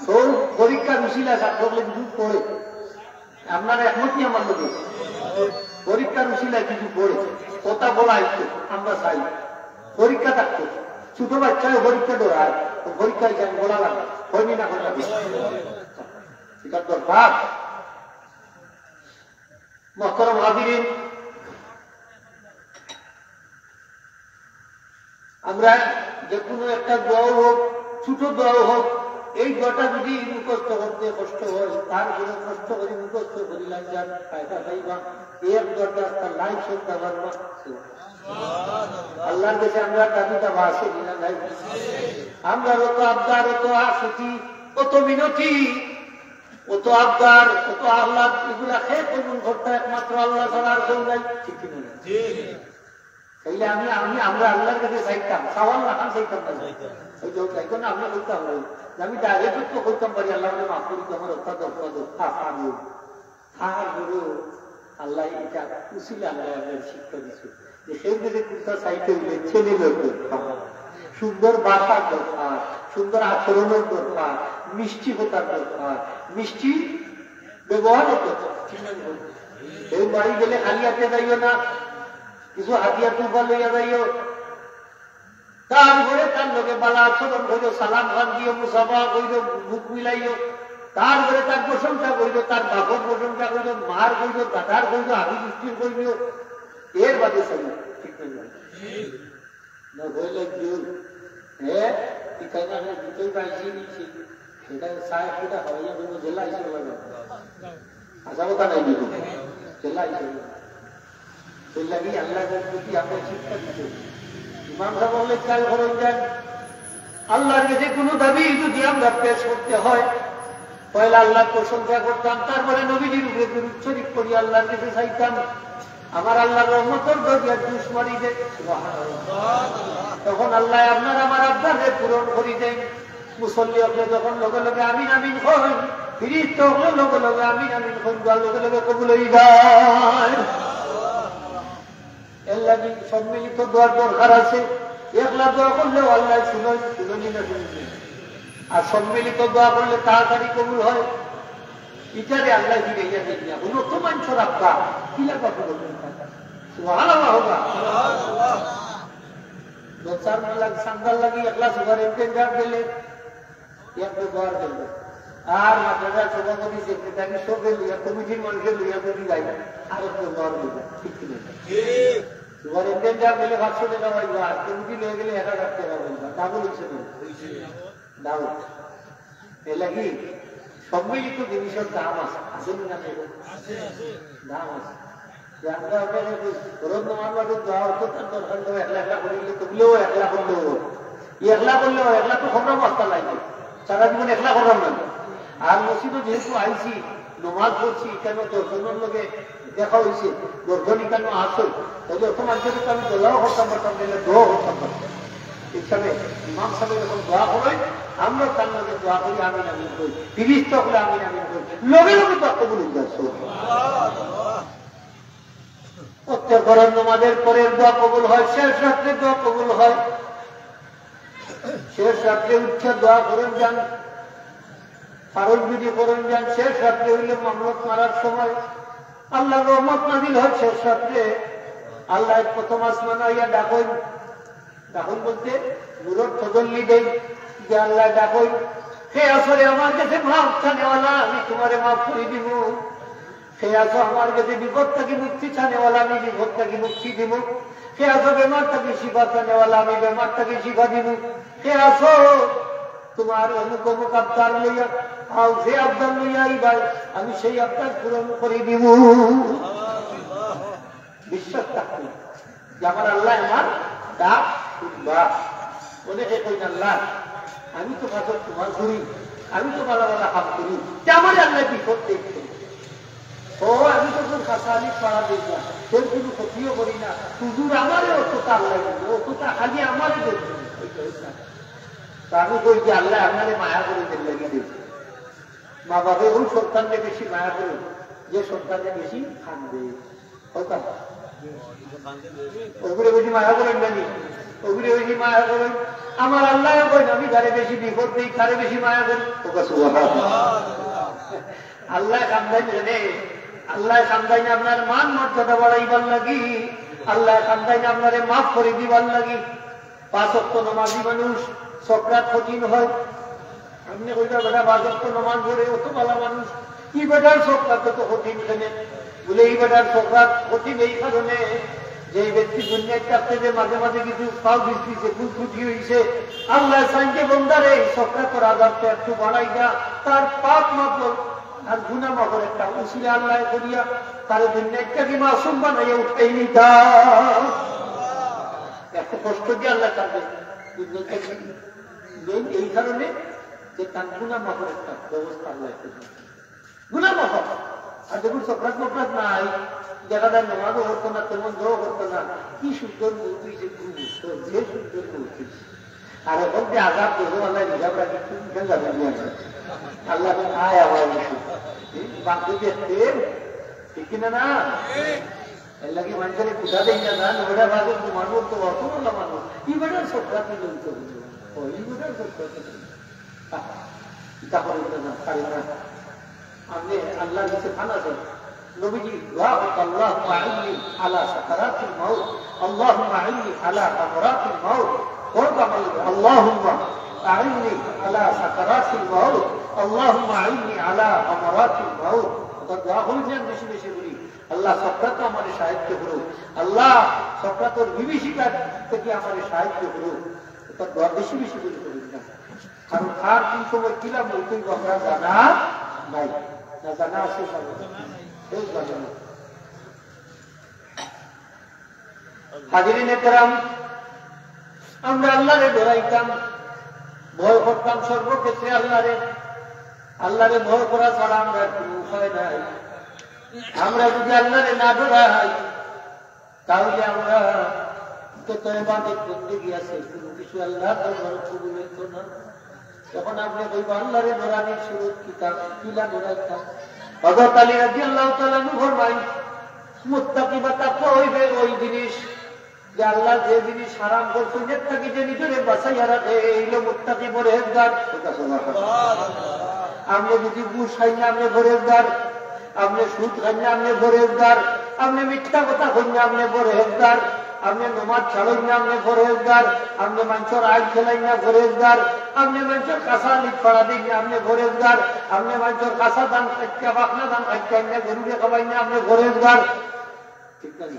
তো পরীক্ষার উশিলা ছাত্র হলে কিছু পড়ে। আপনারা একমতই আমার লোকে? পরীক্ষার উশিলায় কিছু পড়ে, কথা বলা হইতো, আমরা চাই। পরীক্ষা থাকতো, ছোট বাচ্চায় পরীক্ষা ডরায়, তো পরীক্ষায় কেন বলা লাগে? হয়নি না কথা? এটা দরকার। মহতরম হাজিরিন, আমরা যে কোনো একটা দোয়াও হোক, ছোট দোয়াও হোক, এই দোয়াটা যদি মুখস্থ করতে কষ্ট হয়, তার উপরে কষ্ট করে মুখস্থ করিলাম, যার ফায়দা পাইবা। এক দোয়াটা একটা লাইফ চলতে পারবা। আল্লাহর কাছে আমরা দাবি দাবা আছে কিনা নাই? আমরা অত আবদার, অত আকুতি, অত মিনতি, অত আবদার, অত আহ্লাদ, এগুলা কে কবুল করতে? একমাত্র আল্লাহ ছাড়া আর কেউ নাই, ঠিক কিনা? তাইলে আমি, আমি, আমরা আল্লাহর কাছে চাইতাম, চাওয়ার লাখান চাইতাম না। ওই যে চাইতাম না, আমরা করতাম না। যে আমি ডাইরেক্ট তো করতাম পারি, "আল্লাহ, আমারে মাফ করি, আমার অত্যাচার, অত্যাচার, আফানি।" তারপরেও আল্লাহ এটা উসিলা আল্লাহ আমাদের শিক্ষা দিছে। যে সেই দিকে কুর্তা চাইতে হইলে ছেলে লোক দরকার, সুন্দর ভাষার দরকার, সুন্দর আচরণের দরকার, মিষ্টি কথার দরকার, মিষ্টি ব্যবহারের দরকার। ঠিক না? এই বাড়ি গেলে খালি হাতে যাইও না, কিছু হাদিয়া তুফা লইয়া যাইও। তারপরে তার লগে বালা আচরণ করিও, সালাম খান দিও, মুসাফা করিও, বুক মিলাইও। তারপরে তার প্রশংসা করিও, তার বাপর প্রশংসা করিও, মার করিও, দাদার করিও, হাবি গোষ্ঠীর করিও। এর বাদে চাইও। ঠিক না? না হইলে জোর। হ্যাঁ, ঠিক আছে, আমি দুটোই পাইছি, নিচ্ছি। এটা সাহেব কিটা হওয়াইয়া বলবো, জেলা হিসেবে লাগে। আশা কথা নাই, কিন্তু জেলা হিসেবে। সেই লাগি আল্লাহর প্রতি আমরা শিক্ষা দিতে। ইমাম সাহেব বললে, "খেয়াল করুন যান, আল্লাহর কাছে কোনো দাবি যদি আমরা পেশ করতে হয়, পয়লা আল্লাহর প্রশংসা করতাম, তারপরে নবীজির উপরে দুরূদ শরীফ পড়ি আল্লাহর কাছে চাইতাম, আমার আল্লাহর রহমতর দরিয়া জোশ মারি দেয়।" সুবহানাল্লাহ। তখন আল্লাহ আপনার আমার আবদাররে পূরণ করি দেন। মুসল্লি অকলে যখন লগে লগে আমিন আমিন কইন, ফিরিস্তা অকলে লগে লগে আমিন আমিন কইন, দোয়া লগে লগে কবুল হই যায়। এর লাগি সম্মিলিত দোয়ার দরকার আছে। একলা দোয়া করলেও আল্লাহ শুনইন, শুনইন না শুনইন। আর সম্মিলিত দোয়া করলে তাড়াতাড়ি কবুল হয়। ইটারে আল্লাহ ফিরাইয়া দেন না। বলো তো মানষর আব্বা, কি লাগা বলো? সুবহানাল্লাহ হোক। দশ চার লাখ চান্দার লাগি একলা সুপারিনটেন্ডেন্ট গেলে এক ব্যবহার করবে। আর মাদ্রাসার সভাপতি, সেক্রেটারি, সবে লইয়া, কমিটির মানুষে লইয়া যদি যাই, আর এক ব্যবহার করবে। ঠিক কি না? সুপারিনটেন্ডেন্ট গেলে পাঁচশো টাকা পাইবা, আর কমিটি লইয়া গেলে এক হাজার টাকা পাইবা। ডাবল হইছে না? ডাবল। এর লাগি সম্মিলিত জিনিসের দাম আছে, আছে নি না? দাম আছে। যে আমরা ওখানে ওই ফরজ নামাজ বাদে দোয়া হতো, তার দরকার নেই, একলা একলা করিলে তো বলেও একলা করলেও হয়। এই একলা করলেও হয়, একলা তো খবর বস্তা লাগবে, সারা জীবন একলা করলাম না। আর মসজিদে যেহেতু আইছি, নমাজ পড়ছি, কেন দশজনের লগে দেখা হইছে, দশজন কেন আসো, তাহলে অত মানুষের তো আমি দোয়াও করতাম পারতাম, নাহলে দোয়াও করতাম পারতাম। হিসাবে ইমাম সাহেব যখন দোয়া করেন, আমরা তার লগে দোয়া করি, আমিন আমিন করি, ফিরিস্তা হলে আমিন আমিন করি, লগে লগে দোয়া কবুল হয়ে যায়। সুবহানাল্লাহ। প্রত্যেক ফরজ নামাজের পরে দোয়া কবুল হয়, শেষ রাত্রে দোয়া কবুল হয়। শেষ রাত্রে উঠে দোয়া করইন যান, ফরজ যদি করইন যান, শেষ রাত্রে অইলে মামলুক মারার সময় আল্লাহর রহমত নাজিল হয় শেষ রাত্রে। আল্লায় প্রথম আসমানে আইয়া ডাকইন, ডাকইন বলতে নূরর তজল্লি দেইন, যে আল্লায় ডাকইন, "কে আছো রে আমার গেছে মাফ চানেওয়ালা, আমি তুমারে মাফ করি দিমু। কে আছো আমার গেছে বিপদ থাকি মুক্তি চানেওয়ালা, আমি বিপদ থাকি মুক্তি দিমু। কে আছো বেমার থাকি শিফা চানেওয়ালা, আমি বেমার থাকি শিফা দিমু। কে আছো তুমার অমুক অমুক আবদার লইয়া, আও যে আবদার লইয়া আইবায়, আমি সেই আবদার পূরণ করি দিমু।" বিশ্বাস থাকতো যে আমার আল্লায় আমার ডাক শুনবা। অনেকে কইন, "আল্লাহ, আমি তো পাঁচ ওয়াক্ত নামাজ পড়ি, আমি তো ভালা ভালা কাম করি, তে আমারে আল্লায় বিপদ দেইন কেনে?" ও, আমি তো কুনু খাসা আলিফ পাড়া দেই না, এর কুনু ক্ষতিও করি না, হুজুর আমারে অততা আল্লায় দিল, অততা খালি আমারে দেন। ওই তো, ওই তো। তো আমি কই যে, "আল্লায় আপনারে মায়া করে দের লাগি দেইন।" মা বাপে ওই সন্তানরে বেশি মায়া করে, যে সন্তানে বেশি কান্দে। অগুরে বেশি মায়া করইন না নি? অগুরে বেশি মায়া করইন। আমার আল্লায় কইন, "আমি যারে বেশি বিপদ দেই, তারে বেশি মায়া করি।" কউক্কা সুবহানাল্লাহ। আল্লায় কান্দাইন কেনে? আল্লায় কান্দাইন আপনার মান মর্যাদা বাড়াইবার লাগি, আল্লায় কান্দাইন আপনারে মাফ করি দিবার লাগি। পাঁচ ওয়াক্ত নামাজি মানুষ, সক্রাত কঠিন হয়। আপনে কইবা, "বেটা পাঁচ ওয়াক্ত নামাজ পড়ে, অত ভালা মানুষ, ই বেটার সক্রাত অত কঠিন কেনে?" বলে, "ই বেটার সক্রাত কঠিন এই কারণে যে এই ব্যক্তি দুনিয়াত থাকতে যে মাঝে মাঝে কিছু পাও পিছলিছে, ভুল ত্রুটি হইছে, আল্লায় চাইন যে বন্দারে এই সক্রাতর আযাবটা একটু বাড়াইয়া তার পাপ মাফ, তার গুনাহ মাফর একটা উসিলা আল্লায় করিয়া তারে দুনিয়াত থাকি মাসুম বানাইয়া উঠাই নিতা।" এত কষ্ট দিয়া আল্লায় তারে দুনিয়াত থাকি নেইন এই কারণে যে তার গুনাহ মাফর একটা ব্যবস্থা আল্লায় করিয়া। গুনাহ মাফ। আর যখন সক্রাত মক্রাত নাই, দেখা যায় নামাজও করতো না, তেমন দোয়াও করতো না, কি সুন্দর মউত হইছে, ঘুম, যে সুন্দর মউত হইছে। আর এখন যে আযাব দেবো, আল্লায় হিসাব রাখি, তুমি এখানে যাবে নিয়ে আসবে। আল্লায় বলে, "আয় আমার ইস্যু।" বাকি দেখতে, ঠিক কিনা না? এর লাগি মানুষের বুঝা দেয় না, না, ওটা ভাবে ঘুমানো তো অত বড় মানুষ। ই বেটার সক্রাত নিয়ে তো হইল। ও, ই বেটার সক্রাত নিয়ে। আহ, ইটা করে না, পারি না। আপনে আল্লাহর কাছে ফানা চাইন। নবীজি দোয়া করত, "আল্লাহুম্মা আইন্নি আলা সাকারাতিল মাউত, আল্লাহুম্মা আইন্নি আলা গামরাতিল মাউত।" কোন কামাল? "আল্লাহুম্মা আইন্নি আলা সাকারাতিল মাউত, আল্লাহুম্মা আইন্নি আলা গামরাতিল মাউত।" অর্থাৎ দোয়া করি যেন বেশি বেশি করি, "আল্লাহ, সক্রাতো আমারে সাহায্য করো, আল্লাহ, সক্রাতর বিভীষিকা থেকে আমারে সাহায্য করো।" অর্থাৎ দোয়া বেশি বেশি করি করি না। কারণ কার কোন সময় কিলা মউত অইবো আমরা জানা নাই। না জানা আছে? কেউ জানে না। হাজিরিন একরাম, আমরা আল্লাহরে ডরাইতাম, ভয় করতাম সর্বক্ষেত্রে আল্লাহরে। আল্লাহরে ভয় করা ছাড়া আমরা কোনো উপায় নাই। আমরা যদি আল্লাহরে না ডরাই, তাহলে আমরা যত ইবাদত বন্দেগী আছে, কোনো কিছু আল্লাহর দরবারে কবুল হইতো না। এখন আপনে কইবা, "আল্লাহরে ডরানির সুরত কিতা, কিলা ডরাইতাম?" হযরত আলী রাদিয়াল্লাহু তাআলা আনহু ফরমাইন, "মুত্তাকি বা তাকওয়া হইবে ওই জিনিস, যে আল্লাহ যে জিনিস হারাম করছইন, এর থাকি যে নিজরে বাঁচাইয়া রাখে, এই হইল মুত্তাকি, পরহেজগার।" আপনে যদি ঘুষ খাইন না, আপনে পরহেজগার। আপনে সুদ খাইন না, আপনে পরহেজগার। আপনে মিথ্যা কথা কইন না, আপনে পরহেজগার। আপনে নমাজ ছাড়ইন না, আপনে পরহেজগার। আপনে মানষর আইল খেলাইন না, পরহেজগার। আপনে মানষর কাঁচা আলিফ পাড়া দেইন না, আপনে পরহেজগার। আপনে মানষর কাঁচা ধান খাইন না, পাকনা ধান খাইন না, গরুরে খাওয়াইন না, আপনে পরহেজগার। ঠিক না নি?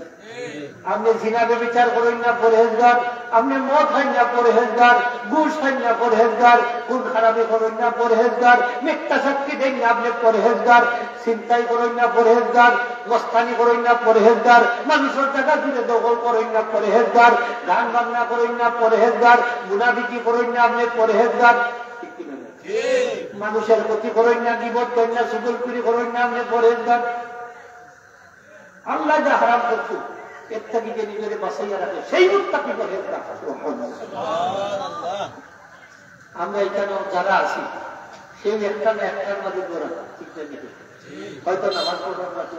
আপনে জিনা ব্যভিচার করইন না, পরহেজগার। আপনে মদ খাইন না, পরহেজগার। ঘুষ খাইন না, পরহেজগার। খুন খারাপি করইন না, পরহেজগার। মিথ্যা সাক্ষী দেইন না, আপনে পরহেজগার। ছিনতাই করইন না, পরহেজগার। মস্তানি করইন না, পরহেজগার। মানুষর জাগা জুড়ে দখল করইন না, পরহেজগার। গান বাজনা করইন না, পরহেজগার। মুনাফিকি করইন না, আপনে পরহেজগার। ঠিক কি না? মানুষর ক্ষতি করইন না, গীবত করইন না, চুগলখুরি করইন না, আপনে পরহেজগার। আল্লাহ যা হারাম করছইন, এর থাকি যে নিজরে বাঁচাইয়া রাখে, সেই মুত্তাকি পরহেজগার। আমরা এখানে যারা আছি, সেই একটা না একটার মাঝে ধরা, ঠিক না নি? হয়তো নামাজ পড়ার অভ্যাস আছে,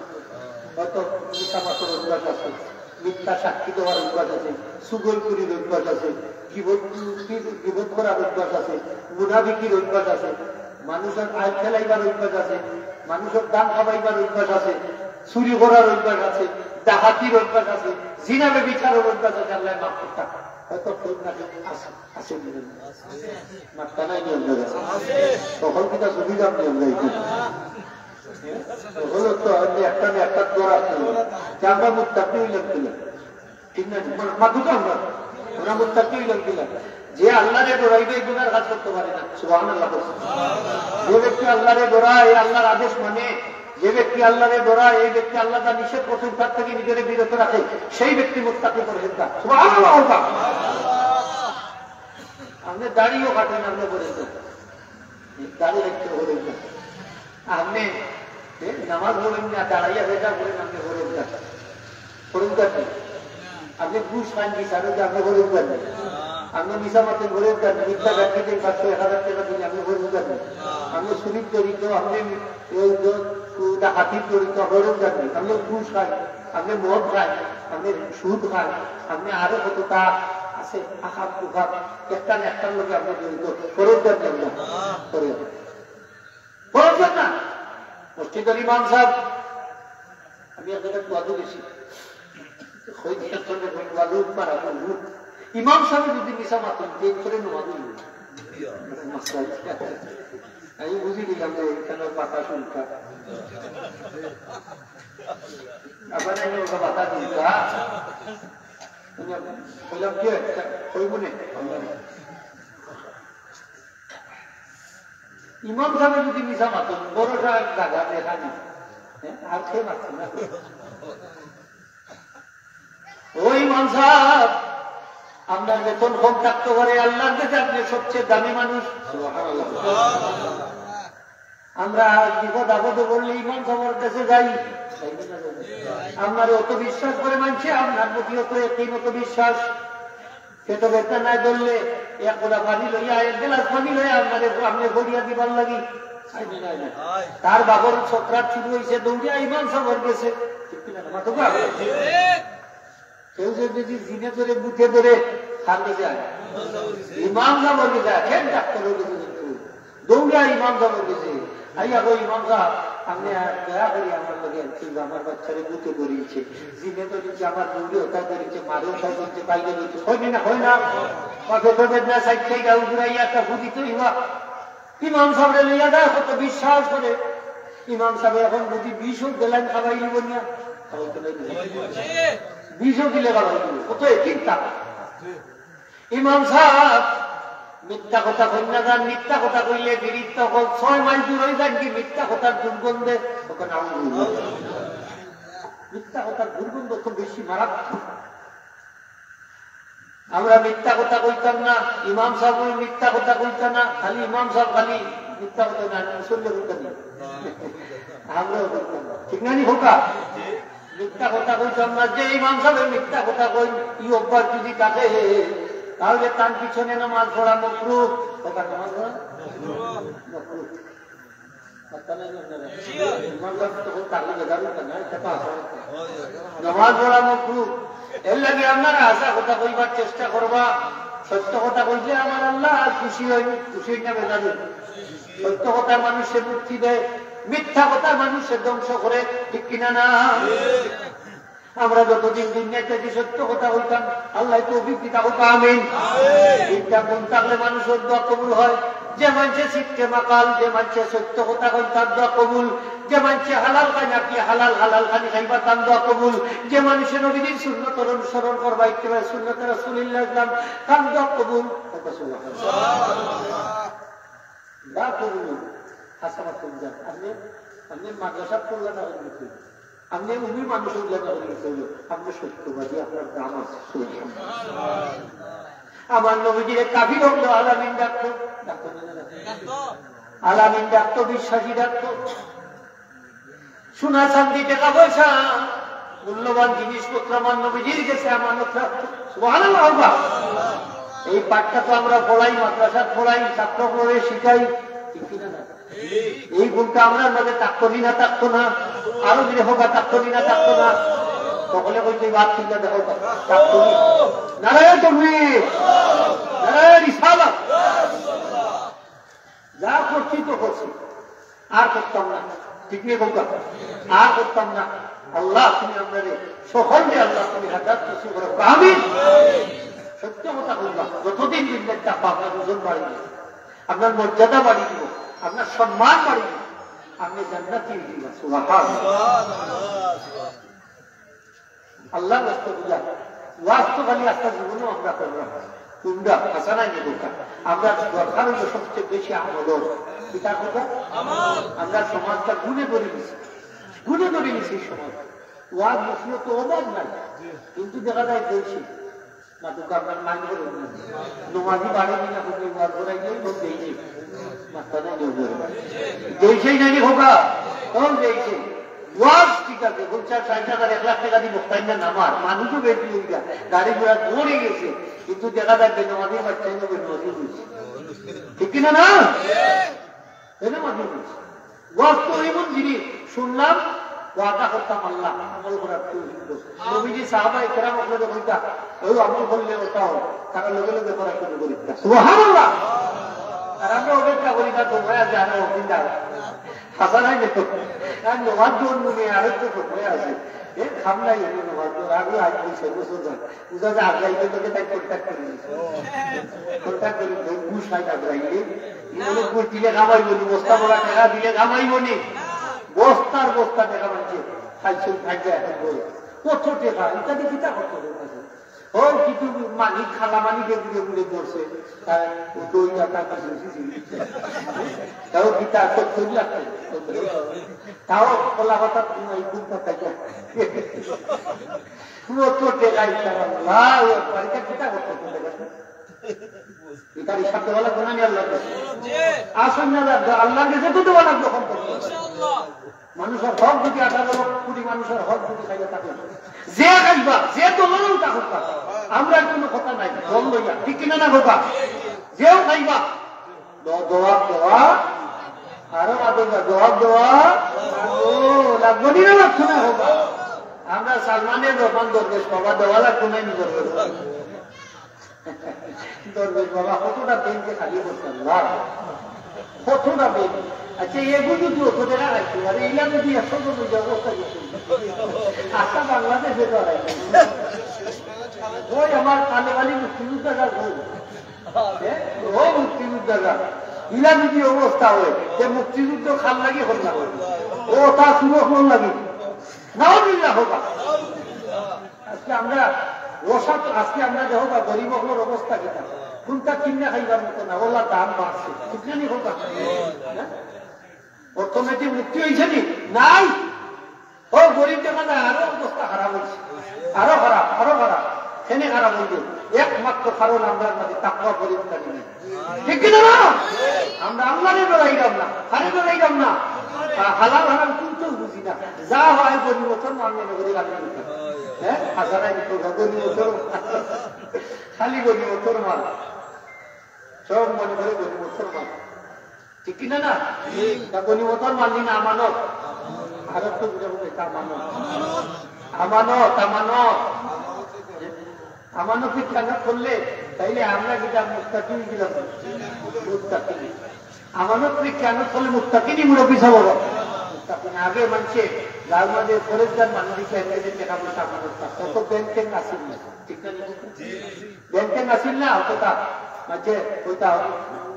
হয়তো মিছা মাতর অভ্যাস আছে, মিথ্যা সাক্ষী দেওয়ার অভ্যাস আছে, চুগলখুরির অভ্যাস আছে, গিবত, গিবত করার অভ্যাস আছে, মুনাফিকির অভ্যাস আছে, মানুষর আইব খেলাইবার অভ্যাস আছে, মানুষর দান খাবাইবার অভ্যাস আছে, চুরি করার অভ্যাস আছে, ডাকাতির অভ্যাস আছে, জিনা ব্যভিচারের অভ্যাস আছে। আল্লাহ মাফ করতা। হয়তো কেউ না কেউ আছে, আছে নি? মাত্তা নাই নি আপনারা? সকল কিতা সুবিধা আপনি আমরা এখানে। সকল তো আপনি একটা না একটা দোয়া আছে। যে আমরা মুত্তাকি হইলাম কিনা? ঠিক না? মা-, মাতুক আমরা। আমরা মুত্তাকি হইলাম কিনা? যে আল্লাহরে ডরাইবে, এই গুনার কাজ করতে পারে না। সুবহানাল্লাহ। যে ব্যক্তি আল্লাহরে ডরায়, এই আল্লাহর আদেশ মানে, যে ব্যক্তি আল্লাহরে ডরায়, এই ব্যক্তি আল্লাহ যা নিষেধ করছেন, তার থেকে নিজেকে বিরত রাখে, সেই ব্যক্তি মুত্তাকি, পরহেজগার। সুবহানাল্লাহ। আপনি দাড়িও কাটেন, আপনি পরহেজগার। দাড়ি রাখতে পরহেজগার। আপনি, এ, নামাজ পড়েন না, দাঁড়াইয়া রোজা করেন, আপনি পরহেজগার। পরহেজগার নি? আপনি ঘুষ খান, বিচারকে আপনি পরহেজগার নি? আপনি মিছা মাতেন, পরহেজগার নি? মিথ্যা সাক্ষী দেন, পাঁচশো, এক হাজার টাকা দিলে আপনি পরহেজগার নি? আপনি চুরির জড়িত, আপনি ওই যে ডাকাতির জড়িত, পরহেজগার নি? আপনি ঘুষ খান, আপনি মদ খান, আপনি সুদ খান, আপনি আরো কতটা আছে, আখাত কুখাত, একটা না একটার লগে আপনি জড়িত, পরহেজগার নি? আপনি পরহেজগার। পরহেজগার না? মসজিদর ইমাম সাহেব, আমি এক জাগাত ওয়াজো গেছি। কই দিয়া তোরে কই ওয়াজো মারা বলবো। ইমাম সাহেব যদি মিছা মাতইন, দিন করে নমাজ হইল। আমি বুঝি গেলাম যে এখানে বাতাস উল্টা। আবার আমি ওটা বাতাস উল্টা। বললাম, "কি একটা কইব নে?" ইমাম সাহেব যদি মিছা মাতইন, বড় সাহেব জাগা দেখা নেই, হ্যাঁ, আর কে মাতছে না? ও ইমাম সাহেব, আপনার বেতন কম থাকতে পারে, আল্লাহর কাছে আপনি সবচেয়ে দামি মানুষ। সুবহানাল্লাহ। আমরা বিপদ আপদে পড়লে ইমাম সাহেবের কাছে যাই। আপনারে অত বিশ্বাস করে মানষে, আপনার প্রতি অত একই মতো বিশ্বাস। পেটো ব্যথা নাই ধরলে এক কোটা পানি লইয়া, এক গ্লাস পানি লইয়া আপনারে, আপনি গড়িয়া দিবার লাগি। তার বাপর সক্রাত শুরু হইছে, দৌড়িয়া ইমাম সাহেবের গেছে। ঠিক কিনা? মাতো বা? কেউ যদি জিনে ধরে, ভূতে ধরে, কার গেছে যায়? ইমাম সাহেবের গেছে যায়। কেন ডাক্তারের গেছে? দৌড়িয়া ইমাম সাহেবের গেছে। আইয়া কই, "ইমাম সাহেব, আপনি আর দয়া করি আমার লগে একটু, আমার বাচ্চারে ভূতে ধরিছে, জিনে ধরিছে, আমার বউরে ওটা ধরিছে, মারে ওটা ধরিছে, বাইরে ধরিছে।" হয় না, হয় না? বা পেটো বেদনা সাইড থেকে উগুরাইয়া একটা ফুটি তো ইমা-, ইমাম সাহেবরে লইয়া যায়, কত বিশ্বাস করে। ইমাম সাহেব এখন যদি বিষও দিলেন খাবাই নিব না, খাওয়াইতে নাই। বিষও দিলে খাবাই নিব, কত চিন্তা। ইমাম সাহেব মিথ্যা কথা কইন না যান, মিথ্যা কথা কইলে বিরিত তখন ছয় মাইল দূর হয়ে যান কি মিথ্যা কথার দুর্গন্ধে। তখন আমি বলবো, মিথ্যা কথার দুর্গন্ধ খুব বেশি মারাত্মক। আমরা মিথ্যা কথা কইতাম না, ইমাম সাহেব মিথ্যা কথা কইতা না, খালি ইমাম সাহেব খালি মিথ্যা কথা না, মুসল্লি কইতা না। আমরাও কইতাম না, ঠিক না নি খোকা? মিথ্যা কথা কইতাম না, যে ইমাম সাহেব মিথ্যা কথা কইন, এই অভ্যাস যদি থাকে, তাহলে তার পিছনে নামাজ পড়া মকরুহ। কথা নামাজ পড়া মকরুহ। কথা নাই আপনারা? ইমাম সাহেব তখন তাহলে বেজার হইতো না, এটা তো আসল কথা। নামাজ পড়া মকরুহ। এর লাগি আপনারা হাছা কথা কইবার চেষ্টা করবা। সত্য কথা কইলে আমার আল্লাহ আর খুশি হইন, খুশি হইন না বেজার হইন। সত্য কথা মানুষে মুক্তি দেয়, মিথ্যা কথা মানুষে ধ্বংস করে, ঠিক কিনা না? আমরা যতদিন দুনিয়াত থাকি সত্য কথা কইতাম, আল্লাহ তৌফিক দিতা হোক, আমিন। দিনটা কোন থাকলে মানুষের দোয়া কবুল হয়, যে মানষে সিটকে মাকাল, যে মানষে সত্য কথা কইন তার দোয়া কবুল, যে মানষে হালাল খায় নাকি হালাল, হালাল খানি খাইবা তার দোয়া কবুল, যে মানুষে নবীজির সুন্নতর অনুসরণ করবা, ইত্তেবায়ে সুন্নতে রাসূলুল্লাহ ইসলাম, তার দোয়া কবুল। দোয়া কবুল। হাছা মাতইন যান। আপনি, আপনি মাদ্রাসাত পড়লা না, আপনি উনি মানুষ হইলে না হইলে হইল, আপনি সত্যবাদী, আপনার দাম আছে। আমার নবীজিরে কাফির হকলে আলামিন ডাকতো, ডাকতো না, না? আলামিন ডাকতো, বিশ্বাসী ডাকতো। সোনা চান্দি টাকা পয়সা, মূল্যবান জিনিসপত্র আমার নবীজির গেছে আমানত রাখতো। সুবহানাল্লাহ, আল্লাহ। এই পাঠটা তো আমরা পড়াই, মাদ্রাসাত পড়াই, ছাত্র পড়ে শিখাই, ঠিক কিনা না? এই গুণটা আমরার মাঝে থাকতো নি না, থাকতো না? আরো জোরে কউক্কা, থাকতো নি না, থাকতো না? সকলে কইছে, "বাদ চিন্তা দেখো, থাকতো নি।" নারায়ে তাকবীর, নারায়ে রিসালাত। যা করছি তো করছি, আর করতাম না। ঠিক নি কউক্কা? আর করতাম না। আল্লাহ, তুমি আমরারে সকলরে, আল্লাহ, তুমি হেদায়েত নসিব করো। আমিন। সত্য কথা কউক্কা, যতদিন দিন দেখতে আপনার ওজন বাড়িয়ে দিবো, আপনার মর্যাদা বাড়িয়ে দিবো, আপনার সম্মান বাড়িয়ে দিবো, আপনি জান্নাতি অইযিবা। সুবহানাল্লাহ। আল্লাহর ওয়াস্তে বুঝা, ওয়াজ তো খালি একটা জীবনও আমরা করলাম। তোমরা হাসানাই নেবো কা? আমরা দরকার অইলো সবচেয়ে বেশি আমল। কিতা কথা? আমল। আমরা সমাজটা গুণে ধরে নিছি, গুণে ধরে নিছি সমাজ। ওয়াজ নসিহত তো অভাব নাই, কিন্তু দেখা যায় বেশি। না তো আপনার মাইন্ড করে না। নমাজি বাড়ি নিয়ে আপনি ওয়াজ করাই দিয়ে লোক দেখি। মাথা নাই লোক করে। যেই সেই নাকি হোকা, তখন যেই সেই। ওয়াজ ঠিক আছে, পঞ্চাশ ষাট হাজার, এক লাখ টাকা দিয়ে বক্তাই না নামার, মানুষও বেশি হয়ে যায়, গাড়ি ঘোড়া দৌড়ে গেছে, কিন্তু দেখা যায় বেনমাজির বাচ্চাই না বেনমাজি হয়েছে। ঠিক কিনা না? বেনমাজি হয়েছে। ওয়াজ তো এমন জিনিস, শুনলাম, ওয়াদা করতাম আল্লাহ, আমল করার তৌফিক দাও। নবীজি সাহাবায়ে কেরাম অকলরে কইতা, "ও আমল করলে ওটা হয়", তারা লগে লগে করা শুরু করিতা। সুবহানাল্লাহ। আর আমরা অপেক্ষা করি না, তোমরা জানো, অফিস যাও। হাসান হয় না তো? আর নমাজ দৌড় নুনে আরো তো সময় আছে। এ, সামলাই হলো নমাজ দৌড়, আরো আজ দুই চার বছর যায়। বুঝা যায়, আগে আগে তোকে তাই কন্ট্যাক্ট করে দিছে। কন্ট্যাক্ট করে দিছে, ঘুষ খাই না, বুঝাইলে। ই বলে ঘুষ দিলে কামাইবো নি, বস্তা ভরা টাকা দিলে কামাইবো নি। বস্তার বস্তা টাকা মানছে, খাইছে, খাইছে, এখন বলে। কত টাকা, ইত্যাদি কিতা করতে হবে? ও কিছু মালিক, খালা মালিক এগুলো ঘুরে ঘুরে ধরছে, তাই ও দই দাতা কিছু কিছু। তাও কিতা করতে লাগছে, তাও কলা পাতা, এই ঘুম পাতা যায়। ও তো টেকাই তারা, আল্লাহু আকবার, এটা কিতা করতে হবে? এটার হিসাব দেওয়া লাগবে না নি আল্লাহর কাছে? আসুন না লাগবে, আল্লাহর কাছে তো দেওয়া লাগবে সম্পর্ক। মানুষের হক যদি আঠারো লক্ষ কোটি মানুষের হক যদি খাইয়া থাকে, যে খাইবা, যে দলেরও থাকুক না, আমরা কোনো কথা নাই, দল লইয়া, ঠিক কিনা না কথা? যেও খাইবা, দ-, দোয়া, দোয়া, আরো মাদুর না, দোয়া, দোয়া, ও, লাগবো নি না, লাগতো না, হোক। আমরা সালমানের রহমান দরবেশ বাবা, দোয়া লাগতো না, নি দরবেশ বাবা। দরবেশ বাবা, কতটা ব্যাংকে খালি করতাম, লাভ। কতটা ব্যাংক। আচ্ছা, এগু যদি অত টাকা রাখতে পারে, ইলা যদি একশো জন হয়ে যাবো, অবস্থা কি হবে? আচ্ছা, বাংলাদেশে তো আর নাই। ওই আমার তালেবানি মুক্তিযোদ্ধারা বই। হ্যাঁ? ও মুক্তিযোদ্ধারা। ইলা যদি অবস্থা হয়, যে মুক্তিযুদ্ধ খান লাগি হল না হয়। ও তা শুরু হল লাগি। নাউজুবিল্লাহ হোক। আজকে আমরা রোষাত, আজকে আমরা দেখো বা গরিব অকলর অবস্থা কিতা, কোনটা কিনা খাইবার মতো না, ওলা দাম বাড়ছে, ঠিক না নি কথা? হ্যাঁ? অর্থনৈতিক মুক্তি হয়েছে নি? নাই। ও গরিব দেখা যায় আরো অবস্থা খারাপ হয়েছে, আরো খারাপ, আরো খারাপ। কেনে খারাপ হইল? একমাত্র কারণ আমরার মাঝে তাকওয়া পরিবর্তন নেই। ঠিক কি না? আমরা আল্লাহরে ডরাইলাম না, কারে ডরাইলাম না। আ, হালাল হারাম কিচ্ছু বুঝি না। যা হয় গনিমতর মাল মনে করি রাখি দিতাম। হ্যাঁ? হাজারাই দিত, গনিমতর, খালি গনিমতর মাল। সব মনে করে গনিমতর মাল। ঠিক কি না না? তা গনিমতর মাল নি না আমানত? আর একটু বুঝাবো, এটা আমানত। আমানত, আমানত। আমানতে খেয়ানত করলে, তাইলে আমরা যেটা মুত্তাকি অই গেলাম, মুত্তাকি। আমানতে খেয়ানত করলে মুত্তাকি নি, মুরব্বি সাহেব? মুত্তাকি না। আগে মানষে, গাঁওর মাঝে ফরেজগার মানুষ দিকে এনে যে টাকা পয়সা আমানত রাখতো, অত ব্যাংক ট্যাংক আছিল না। ঠিক না নি? ব্যাংক ট্যাংক আছিল না, অতটা। মানষে কইতা,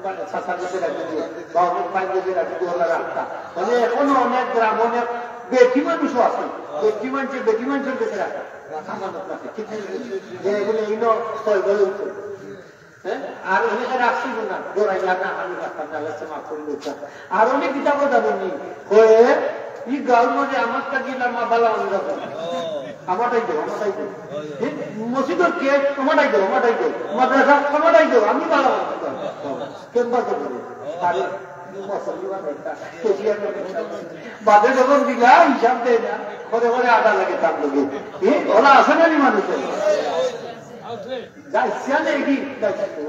মানে, চাচার গেছে রাখি দিও, বা অনেক ভাইর গেছে রাখি দিও, ওরা রাখতা। মানে, এখনো অনেক গ্রাম, অনেক বেটি মানুষও আছে। বেটি মানষে, বেটি মানষর গেছে রাখে। আমানত রাখে। ঠিক আছে? যে এগুলো ইনো ছয় বলে উঠে। হ্যাঁ? আর অনেকে রাখছিল না, ডরাইয়া না, আমি রাখতাম না, আল্লাহ মাফ করে দিতাম। আর অনেক কিতাবও যাবেনি। কয়ে, ই গাঁওর মাঝে আমার কাছে ইলা মা বালা মানুষ আছে। আমারটাই দেও, আমারটাই দেও। এই মসজিদের কে? আমারটাই দেও, আমারটাই দেও। মাদ্রাসা, আমারটাই দেও, আমি বালা মানুষ। কেমবা তো বলে। আরে, মুসলমান একটা, কেজিয়ার মানুষ। বাদে যখন দিলা, হিসাব দেয় না। করে করে আদা লাগে তার লগে। এ, ওরা আছে না নি মানুষের? যাইছে না কি? যাইছে।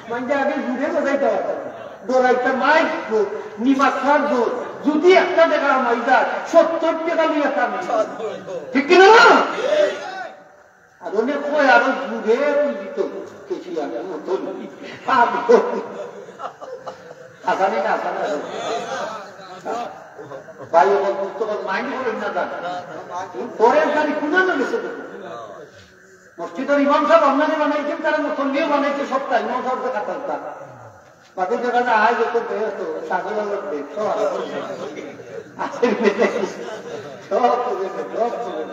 মানে আগে ঘুরে বোঝাইতে পারতাম না। ডরাইতা মাইক গো, নিমাখার গো, যদি একটা টেকা হামাই যায়, সত্তর টেকা লইয়া কাম। ঠিক কিনা না? আর অনেক কয় আরো দূরে বুঝিত, কেশিয়ার মতন। হাসানি না, হাসানি না। ভাই, ও বুঝতে পারেন, মাইন্ড করেন না, জান। পরের গাড়ি কুনানো গেছে দেখুন। মসজিদের ইমাম সাহেব আপনারে বানাইছেন, তারা মুসল্লিও বানাইছে, সবটা ইমাম সাহেব তো কথা বলতা। বাদে দেখা যায়, আয় যত বেহত, সাগর আলোর বেগ, সব আলো। আছে বেগ, সব করে, সব করে।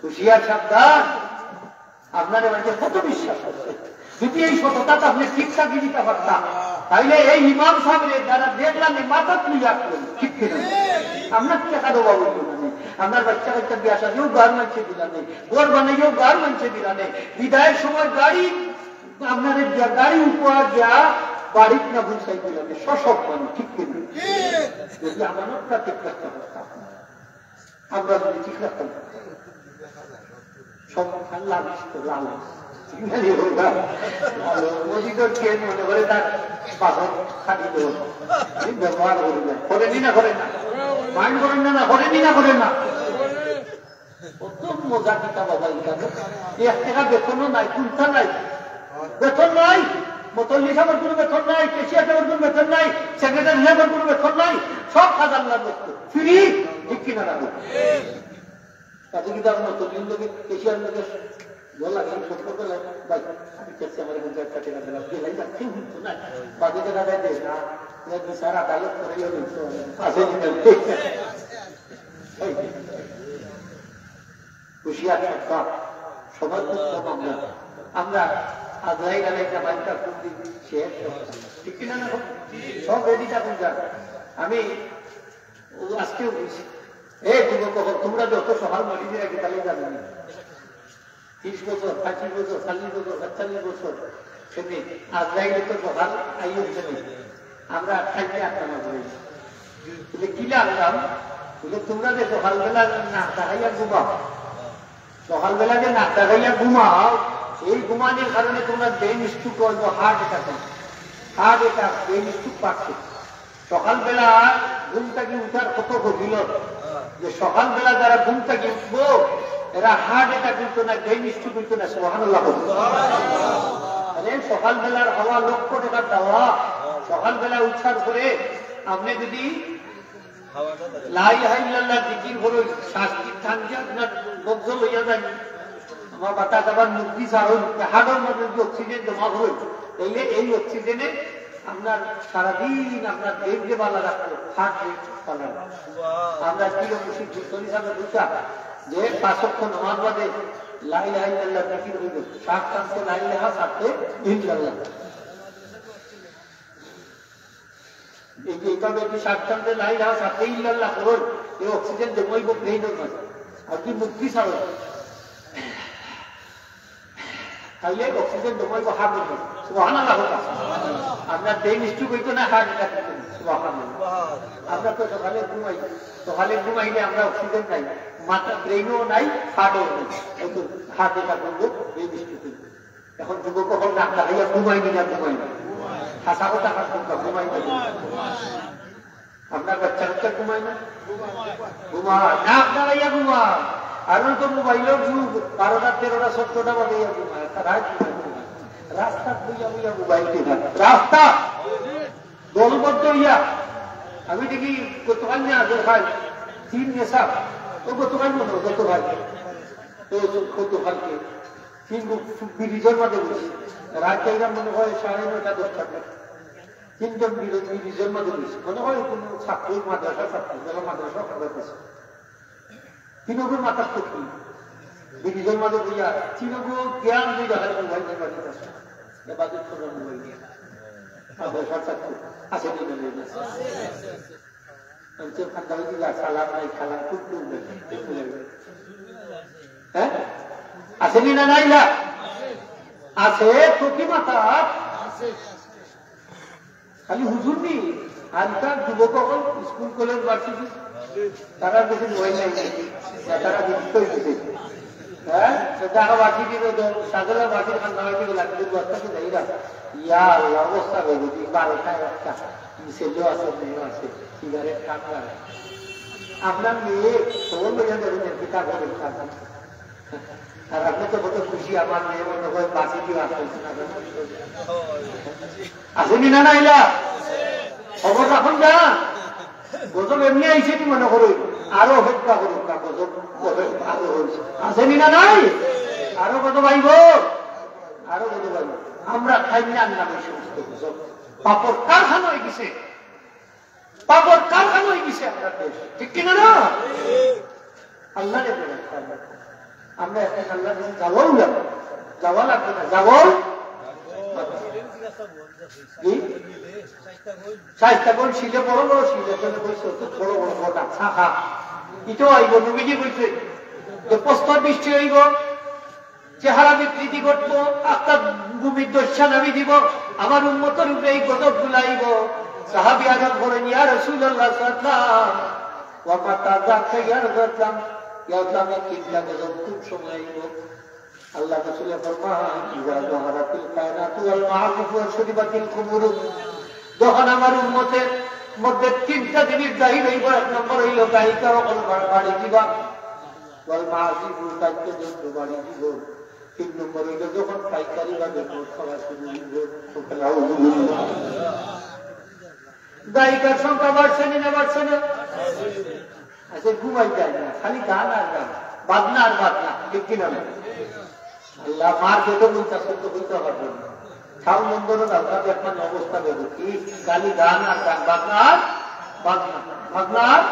হুঁশিয়ার সাবধান, আপনারে বাড়িতে কত বিশ্বাস করছে। যদি এই সততাটা আপনি ঠিকঠাক দিতে পারতাম, তাইলে এই ইমাম সাহেবের দ্বারা দেখলাম, এই মাথা তুলে রাখলেন, ঠিক কিনা? আপনার টাকা দেওয়া বলবো না, আপনার বাচ্চা কাচ্চা বিয়া শাদিও গার মানছে দিলা নেই, ঘর বানাইও গার মানছে দিলা নেই, বিদায়ের সময় গাড়ি, আপনার গিয়া গাড়ি উপহার দিয়া বাড়িত না বুঝাই দিলা নেই, সসব মানে, ঠিক কিনা? যদি আমানতটা ঠিক রাখতে পারতাম, আমরা যদি ঠিক রাখতাম, সব লালচ তো লালচ। ঠিক আছে, ওটা ভালো। মসজিদের কে মনে করে তার বাসন খালি দেব। আমি ব্যবহার করি না। করেনি না, করে না? মাইন্ড করেন না, না করেনি না, করে না? কত মজা কিতা বাবা, এটা তো এক টাকা বেতনও নাই, কুন্তা নাই, বেতন নাই, মতল্লি সাহেবের কোনো বেতন নাই, ক্যাশিয়ার সাহেবের কোনো বেতন নাই, সেক্রেটারি সাহেবের কোনো বেতন নাই, সব খাজানার লোক, ফ্রি। ঠিক কিনা না? তাতে কিন্তু আমার মতল্লির লোকে, ক্যাশিয়ার লোকে বলা লাগে, সত্য বলে, ভাই, আমি ক্যাশিয়ার আমার পঞ্চাশ ষাট টাকা দিলাম, দিলাই না, কেউ কিন্তু নাই। বাদে দেখা যায় যে, না, এ বিচার আদালত করে, ইয়ে হইতো, আছে কি না? এই যে, হুঁশিয়ার সরকার, সময় খুব কম আমরা। আমরা আজরাইল আলাইহিস সালামটা কোন দিন শেষ করতাম? ঠিক কিনা না? সব রেডি থাকুন যান। আমি ও আজকেও বলছি, এ যুবক অকল, তোমরা যত সকাল মরিদিরা কি তাহলে জানো না? ত্রিশ বছর, পঁয়ত্রিশ বছর, চল্লিশ বছর, সাতচল্লিশ বছর, সেদিন আজরাইলে তো সকাল আইও সেদিন। আমরা খাইতে আটটা না বলে। বলে, "কি লাগলাম?" বলে, "তোমরা যে সকালবেলা না তাকাইয়া ঘুমাও, সকালবেলা যে না তাকাইয়া ঘুমাও, এই ঘুমানির কারণে তোমরা ব্রেন স্ট্রোক করবো, হার্ট অ্যাটাক করবো, হার্ট অ্যাটাক, ব্রেন স্ট্রোক পাচ্ছে।" সকালবেলা ঘুম থাকি উঠার কত ফজিলত, যে সকালবেলা যারা ঘুম থাকি উঠবো, এরা হার্ট অ্যাটাক হইতো না, ব্রেন স্ট্রোক হইতো না। সুবহানাল্লাহ বলুন। আরে, সকালবেলার হাওয়া লক্ষ টাকার দাওয়া। সকালবেলা উঠার পরে আপনি যদি লা ইলাহা ইল্লাল্লাহ জিকির করইন, শ্বাস কি টান দিয়া আপনার বক্স লইয়া যায়। আমার বাতাস আবার মুক্তি ছাড়ইন, হার্টর মধ্যে যদি অক্সিজেন জমা হয়, তাইলে এই অক্সিজেনে আপনার সারাদিন আপনার ব্রেনকে ভালো রাখবো, হার্ট রেট ভালো রাখবো। আমরা কি মুর্শিদ গুরুত্ব হিসাবে বুঝতাম যে পাঁচ ওয়াক্ত নামাজ বাদে লা ইলাহা ইল্লাল্লাহ জিকির হইল, শ্বাস টানতে লা ইলাহা, ছাড়তে ইল্লাল্লাহ। এই যে এইভাবে একটু শ্বাস টানতে লা ইলাহা, ছাড়তে ইল্লাল্লাহ করুন, এই অক্সিজেন জমাইব ব্রেইনের মাঝে। আর কি মুক্তি ছাড়ো, তাইলে অক্সিজেন জমাইব হার্টের মাঝে। সুবহানাল্লাহ হোক। আপনার ব্রেইন স্ট্রোক হইতো না, হার্ট অ্যাটাক হইতো না। সুবহানাল্লাহ। আমরা তো সকালে ঘুমাই, সকালে ঘুমাইলে আমরা অক্সিজেন নাই, মাথা ব্রেইনও নাই, হার্টও নাই। এই তো হার্ট অ্যাটাক হইব, ব্রেইন স্ট্রোক হইব। এখন যুবক অকল নাক ডাকাইয়া ঘুমাইনি না, ঘুমাই না? হাসা কথা কার কথা, ঘুমাই না, ঘুমাই না? আপনার বাচ্চা কাচ্চা ঘুমায় না? ঘুমায়। নাক ডাকাইয়া ঘুমায়। আর ওই তো মোবাইলের যুগ, বারোটা, তেরোটা, চোদ্দটা বাজাইয়া ঘুমায়। একটা রাত ঘুমায় না। রাস্তাত বইয়া বইয়া মোবাইল টিপা। রাস্তা। দলবদ্ধ হইয়া। আমি দেখি গতকাল নিয়ে আগে খাই। তিন নেশা। ও গতকাল মনে হয়, গতকাল। ও গতকালকে। তিন গো-, ব্রিজের মাঝে বসে। রাত যাইলাম মনে হয় সাড়ে নয়টা, দশটার দিকে। তিনজন ব্রিজ-, ব্রিজের মাঝে বসে। মনে হয় কোনো ছাত্র, মাদ্রাসা ছাত্র, যারা মাদ্রাসা পড়াইতেছে। তিনগো মাথার টুপি। ব্রিজের মাঝে বইয়া তিনগো জ্ঞান দুই জায়গায় মোবাইল নিয়ে বাড়িতে আসে। এ বাদে ছোট মোবাইল নিয়ে। মাদ্রাসা ছাত্র। আছে কি না? আমি তো খান্দা হয়ে দিলা, সালাম নাই, কালাম খুব দূর নাই। হ্যাঁ? আছে নি না নাই লা? আছে, টুপি মাথা। খালি হুজুর নি, আজকাল যুবক অকল স্কুল, কলেজ, ভার্সিটি, তারা বেশি মোবাইল নাই, না তারা বিরক্ত হয়ে গেছে। হ্যাঁ, তো টাকা বাকি দিবে তো, সাগরের বাকির খান নামাই দিবে, লাগবে দু হাজার টাকা দেয় না। ইয়া আল্লাহ, অবস্থা বেরোবি, বারোটা একটা, ছেলেও আছে, মেয়েও আছে, সিগারেট খান না। আপনার মেয়ে খবর লইয়া যাবেন, একটা কাপড় একটা। আর আপনি তো কত খুশি, আমার মেয়ে মনে হয় বাকি দিয়ে আসতেছে না। আসেনি না, না, এলা? খবর রাখুন না। গজব এমনি আইছে নি মনে করো, আরো অপেক্ষা করুক না, গজব, গজব আরো হইছে। আসেনি না নাই? আরো গজব আইব, আরো গজব আইব। আমরা খাই না, না, ওই সমস্ত গজব। পাপর কারখানা হয়ে গেছে, পাপর কারখানা হয়ে গেছে আপনার দেশ, ঠিক কিনা না? আল্লাহ রে বলে, আমরা এখন আল্লাহ কাছে যাওয়াও লাগবে, যাওয়া লাগবে না, যাওয়াও লাগবে। কি? শায়েস্তা কোন শিলে বড় বড় শিলে, এখানে বলছে, অত বড় বড় গোটা, শাখা। এটাও আইব, নবীজি বলছে যে প্রস্তর বৃষ্টি হইব, চেহারা বিকৃতি ঘটবো, আত্মা ভূমির দশা নামি দিব, আমার উম্মতের উপরে এই গজব গুলাইব। সাহাবী আরো বলেন, ইয়া রাসূলুল্লাহ সাল্লাল্লাহু আলাইহি ওয়াসাল্লাম, ওয়া মাতা যাকা ইয়া রাসূলুল্লাহ, ইয়া রাসূলুল্লাহ, এই তিনটা গজব কোন সময় আইব? আল্লাহ রাসূলে ফরমান, ইযা যাহারাতিল কায়নাতু ওয়াল মাআজিফু ওয়া শুরিবাতিল খুমুরু। যখন আমার উম্মতের মধ্যে তিনটা জিনিস জাহির হইব, এক নম্বর হইল গায়িকা অকল বাড়ি দিবা, ওয়াল মাআজিফু, বাদ্যযন্ত্র বাড়ি দিব। তিন নম্বর হইল যখন পাইকারি ভাবে মদ খাওয়া শুরু হইব, তখন আউযুবিল্লাহ। গায়িকার সংখ্যা বাড়ছে নি না বাড়ছে না? আচ্ছা, ঘুমাই যায় না, খালি গান আর গান, বাজনা আর বাজনা, ঠিক কিনা না? আল্লাহ, মার পেটে বলতে শুদ্ধ বলতে পারবো না। সাউন্ড বন্ধ করে দাও, তাতে এখন অবস্থা বেরো কি? খালি গান আর গান, বাজনা আর বাজনা, বাজনা আর,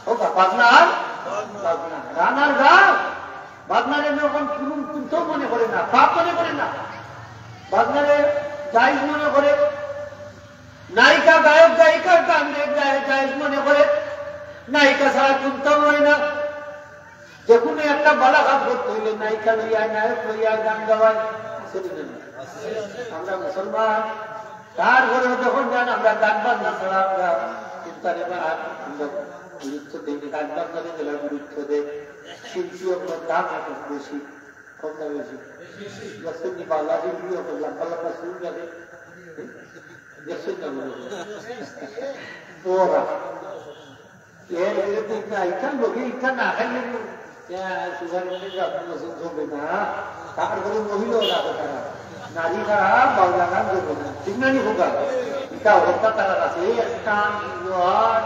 ও বা, বাজনা আর বাজনা, গান আর গান। বাজনারে যখন কুনু, কুনটাও মনে করে না, পাপ মনে করে না, বাজনারে জায়েজ মনে করে, নায়িকা গায়ক গায়িকার গান রে জায়েজ মনে করে, নায়িকা ছাড়া কুনটাও হয় না। যে কোনো একটা বালা কাজ করতে হইলে নায়িকা লইয়া, নায়ক লইয়া গান গাওয়ায়, আছে কি না? আমরা মুসলমান, তারপরে যখন যান আমরা গান বাজনা ছাড়া আমরা চিন্তা নেই, আর আমরা গুরুত্ব দেই না, গান বাজনারে যেটা গুরুত্ব দেয়, শিল্পী অকলর দাম এখন বেশি, কম না বেশি? দেখছেন নি, বাংলা শিল্পী অকল লম্বা লম্বা চুল রাখে, দেখছেন না মনে হয়? বড়। এর ভিতরে তো ইটা, ইটা লোকে ইটা না খাইলে তো, ইয়া, সুগার মনে রাখতে পছন্দ হবে না। তারপরে মহিলাও রাখে তারা। নারীরা বাউলা গান দেবে না। ঠিক না নি খোকা? ইটা অবস্থা তারা আছে। এই একটা আন, দুই আন,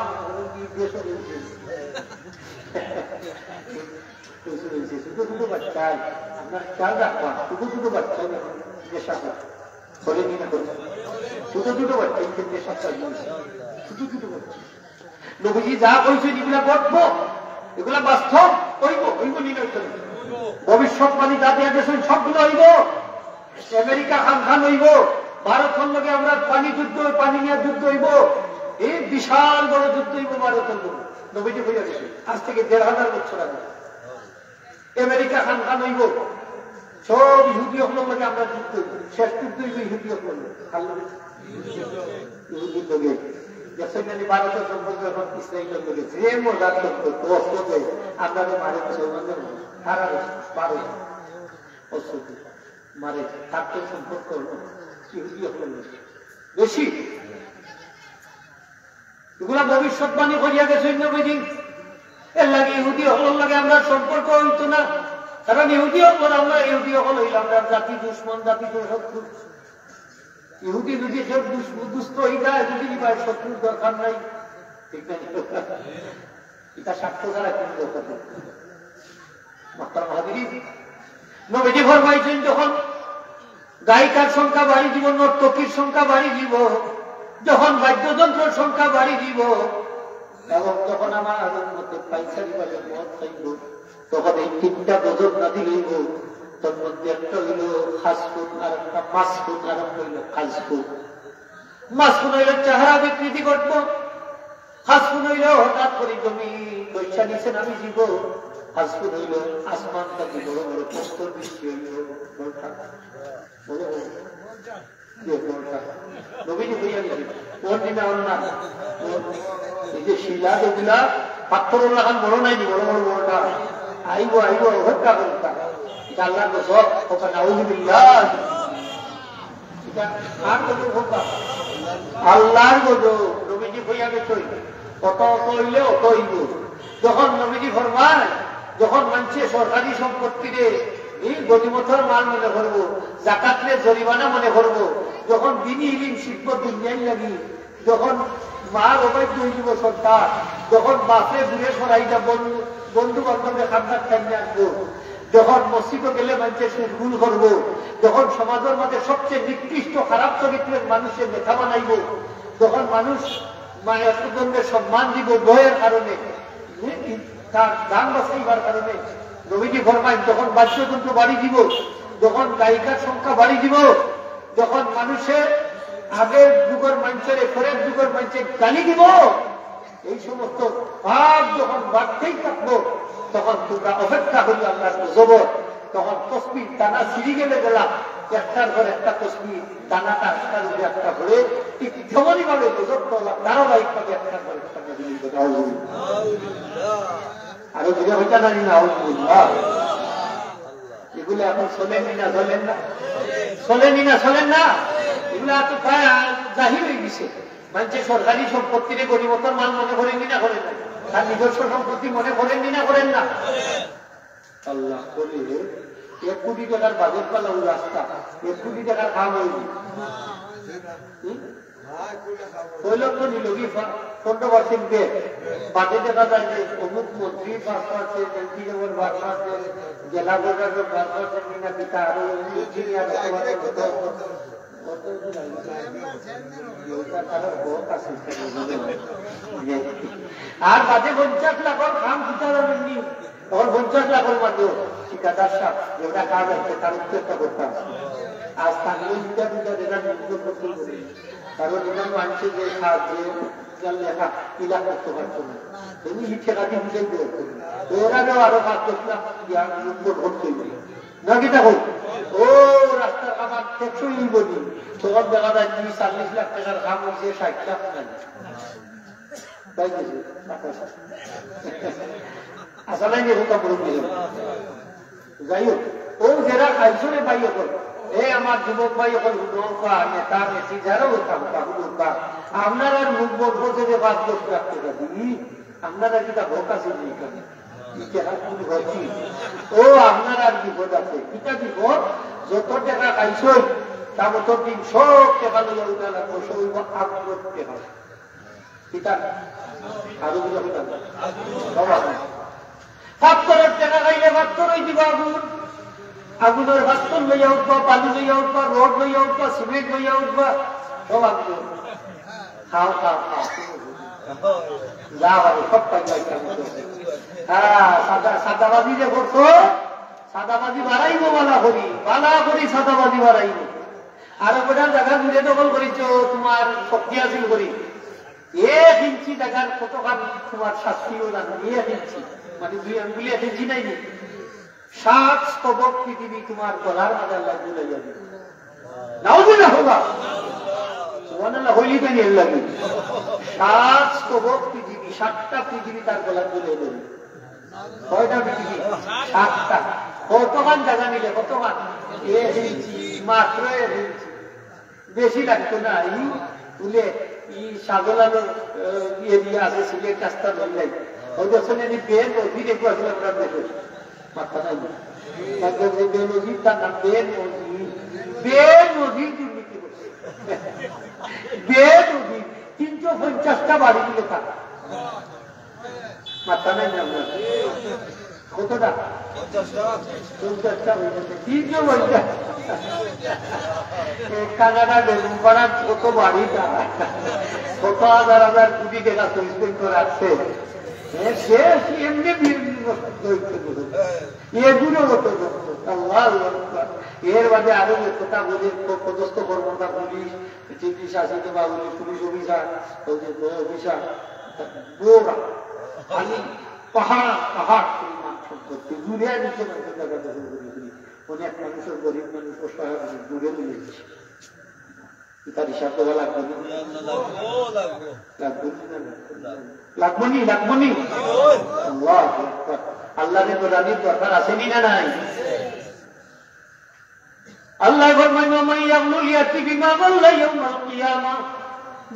নির্দেশ রয়েছে। বুঝতে পেরেছি। ছোট ছোট বাচ্চায়, আপনারা খেয়াল রাখবা, ছোট ছোট বাচ্চায় এখন নেশা করে। করে নি না করে? ছোট ছোট বাচ্চায় কিন্তু নেশা করে। ছোট ছোট বাচ্চা। নবীজি যা কইছেন, এগুলা ঘটবো, এগুলা বাস্তব, হইব, হইব নি না হইব? ভবিষ্যৎবাণী যা দিয়া গেছেন, সবগুলো হইব। আমেরিকা খান খান হইব, ভারতর লগে আমরা পানি যুদ্ধ, পানি নিয়ে যুদ্ধ হইব, এই বিশাল বড় যুদ্ধ হইব ভারতর লগে। নবীজি কইয়া গেছেন, আজ থেকে দেড় হাজার বছর আগে। আমেরিকা খান খান হইব, সব ইহুদি অকলর লগে আমরা যুদ্ধ হইব, শেষ যুদ্ধ হইব ইহুদি অকলর লগে। কার লগে? ইহুদির লগে। দেখছেন নি, ভারতর সম্পর্ক এখন ইসরায়েলর লগে, যে মজার সম্পর্ক, অস্ত্র দেয়, আপনাদের মারে মুসলমানদের মারে, সারা দেশ, ভারত, অস্ত্র দিয়ে মারে, তার তো সম্পর্ক হলো ইহুদি অকলর লগে। বেশি এগুলা ভবিষ্যৎবাণী করিয়া গেছেন নবীজি। এর লাগি ইহুদি অকলর লগে আমরা সম্পর্ক হইতো না, কারণ ইহুদি অকল, আমরা ইহুদি অকল হইলাম আমরা জাতি দুশমন, জাতি শত্রু। ইহুদি যদি কেউ দুশ-, দুষ্ট হয়ে যায়, যদি ভাই শত্রুর দরকার নাই, ঠিক না? এটা স্বার্থ ছাড়া কোনো দরকার নেই। মোহতারাম হাজিরিন, নবীজি ফরমাইছেন, যখন গায়িকার সংখ্যা বাড়ি দিব, নর্তকীর সংখ্যা বাড়ি দিব, যখন বাদ্যযন্ত্রের সংখ্যা বাড়ি দিব, এবং যখন আমার উম্মতে পাইকারি ভাবে মদ খাইব, তখন এই তিনটা গজব নাজিল হইব। তার মধ্যে একটা হইল খাসফুন, আর একটা মাসফুন, আর একটা হইল খাসফুন। মাসফুন হইল চেহারা বিকৃতি ঘটব, খাসফুন হইল হঠাৎ করে জমি দশা নিচে নামি দিব, খাসফুন হইল আসমান থাকি বড় বড় প্রস্তর বৃষ্টি হইল, বড় বড়। যে বড়টা। নবীজি কইয়া গেছে, কোন দিনে আল্লাহ, এই যে শিলা যেগুলা, পাথর লাখান বড় নাই নি, বড় বড় বড়টা। আইব, আইব, অপেক্ষা করতা। আল্লাহর গজব, কথা নাউজুবিল্লাহ। এটা কার গজব? আল্লাহর গজব। নবীজি কইয়া গেছইন, অত অত অইলে অত অইবো। যখন নবীজি ফরমায়, যখন মানষে সরকারি সম্পত্তিরে এই গনিমতর মাল মনে করবো, জাকাতরে জরিমানা মনে করবো, যখন দিনি ইলিম শিখবো দুনিয়ার লাগি, যখন মার অবাধ্য অইযিবো সন্তান, যখন বাপরে দূরে সরাইয়া বন্ধু, বন্ধু বান্ধবরে খান্দাত টানিয়া আনবো, যখন মসজিদো গেলে মানষে সুরগুল করবো, যখন সমাজর মাঝে সবচেয়ে নিকৃষ্ট খারাপ চরিত্রের মানুষরে নেতা বানাইবো, যখন মানুষ মায়ের সম্মান দিবো ভয়ের কারণে, তার জান বাঁচাইবার কারণে। নবীজি ফরমাইন, যখন বাদ্যযন্ত্র বাড়ি দিবো, যখন গায়িকার সংখ্যা বাড়ি দিবো, যখন মানষে আগের যুগর মানষরে পরের যুগর মানষে গালি দিবো, এই সমস্ত পাপ যখন বাড়তেই থাকবো, তখন তুমরা অপেক্ষা করিও আল্লাহর গজবর। তখন তসবির দানা ছিড়ি গেলে গেলা, একটার পর একটা তসবির দানাটা একটার উপরে একটা পড়ে, ঠিক তেমনই ভাবে গজব তো আল্লাহ ধারাবাহিক ভাবে একটার পর একটা নাজিল হইতে থাকবে। আরো জোরে হইতে নাজিল না হইতে। এগুলা এখন চলেনি না চলেন না? চলেনি না চলেন না? এগুলা তো প্রায় জাহির হয়ে গেছে। মানষে সরকারি সম্পত্তিরে গনিমতর মাল মনে করেনি না করেন না? তার নিজস্ব সম্পত্তি মনে করেনি না করেন না? আল্লাহ বলে, এক কোটি টাকার বাজেট পালা ওই রাস্তা, এক কোটি টাকার কাম হয়নি। হুম? কইল তো নিল কি পনেরো পার্সেন্ট দে, বাদে দেখা যায় যে অমুক মন্ত্রী পাঁচ পার্সেন্ট, এমপি যেমন পাঁচ পার্সেন্ট, জেলা পরিষদের পাঁচ পার্সেন্ট কিনা দিতা, আরো ইঞ্জিনিয়ার আর বাদে পঞ্চাশ লাখর কাম কিতা জানেননি? তখন পঞ্চাশ লাখর মাঝে ঠিকাদার সাহেব যেটা কাজ আছে, তার উত্তরটা করতাম। আজ থাকলে দুটা দুটা যেটা নির্ভর করতে পারি, কারণ এখানে মানষে যে সাহায্যে যার লেখা ইলা করতে পারতো না, এমনি ই ঠেকা দিয়ে বুঝাই দেওয়া। তো এর আগেও আরো পাঁচ দশ লাখ ইয়া লোক ভোট হইবে। না কিতা কই? ও রাস্তার কামার একশো ই বলি, তখন দেখা যায় তিরিশ চল্লিশ লাখ টাকার কাম হইছে, ষাট লাখ নাই। তাই গেছে, আচ্ছা নাই নি, হুকা বড় বুঝে। যাই হোক, ও যারা খাইছো রে ভাই অকল, এ আমার যুবক ভাই অকল, হুদৌকা, নেতা, নেত্রী, যারা হইতাম, তা হুদৌকা, আপনারার মুখ বন্ধ হচ্ছে যে পাঁচ দশ লাখ টাকা দিবি, আপনারা কিতা ভোগ আছে নি এখানে? ইতিহাস ভুল হয়েছি। ও, আপনারার বিপদ আছে। কিতা বিপদ? যত টাকা খাইছই, তা মতো দিন সব টাকা লইয়া উঠা লাগবো, সব হইব আগুনের টাকা। কিতা? আরো বুঝা কথা। বাবা, পাত্তরের টাকা খাইলে পাত্তর হয়ে দিব আগুন। আগুনের পাত্তর লইয়া উঠবা, বালু লইয়া উঠবা, রড লইয়া উঠবা, সিমেন্ট লইয়া উঠবা, সব আগুন। খাও, খাও, খাও। যা ভাই, সব পাই যাই। হ্যাঁ, সাদা, সাদাবাজি যে করছো, সাদাবাজি বাড়াইবো বালা করি, বালা করি সাদাবাজি বাড়াইবো। আর ওটা জায়গা ঘুরে দখল করেছো, তোমার শক্তি হাসিল করি। এক ইঞ্চি জায়গার কতখান তোমার শাস্তিও জানো, এক ইঞ্চি। মানে দুই আঙ্গুলি এক ইঞ্চি নাই নি? সাত স্তবক পৃথিবী তোমার গলার মাঝে আল্লাহ ঝুলাই যাবে। নাউজুবিল্লাহ হোক। সুবহানাল্লাহ হইলি তো নিয়ে লাগে। সাত স্তবক পৃথিবী, সাতটা পৃথিবী তার গলার ঝুলাই যাবে। কয়টা পৃথিবী? সাতটা। কতখান জায়গা নিলে, কতখান? এক ইঞ্চি, মাত্র এক ইঞ্চি। বেশি লাগতো না, ই তুলে, ই শাহজালালর, আহ, ইয়ে দিয়া আছে, সিলেট রাস্তা ধরলাই। ওই দেখছেন, এই বে নদী দেখবো আসলে আমরা দেখে। মাথা নাই। একদম এই বে নদী, তার নাম বে নদী। বে নদী দুর্নীতি করছে। বে নদী, তিনশো পঞ্চাশটা বাড়ি মিলে তার। মাথা নাই না আপনার? কতটা? পঞ্চাশটা হয়ে গেছে। তিনশো পঞ্চাশ। এই কানাডা বেগুন পাড়ার কত বাড়িটা? কত হাজার হাজার কোটি টাকা সুইচ ব্যাংক করে আসছে। এ, সে এমনি বিল নষ্ট হইতে পারে। এগুলো হতো না। আল্লাহু আকবার। এর বাদে আরো যে কথা বলি, প-, পদস্থ কর্মকর্তা পুলিশ, চিফ শাসিত বা পুলিশ, পুলিশ অফিসার, ওই যে বড় অফিসার, বড়রা, খালি পাহাড়, পাহাড় পরিমাণ সম্পত্তি, দুনিয়ার নিচে মানুষের জায়গা দখল করে ফেলি। অনেক মানুষের, গরিব মানুষ, অসহায় মানুষ দূরে নিয়ে গেছে। তার হিসাব দেওয়া লাগবে না? লাগবে না? লাগবে নি? লাগবে নি? আল্লাহু আকবার। আল্লাহরে গোলামির দরকার আছে নি না নাই? আল্লায় ফরমাইন, "ওয়া মান ইয়াগলুল ইয়াতি বিমা গাল্লা ইয়াউমাল কিয়ামা।"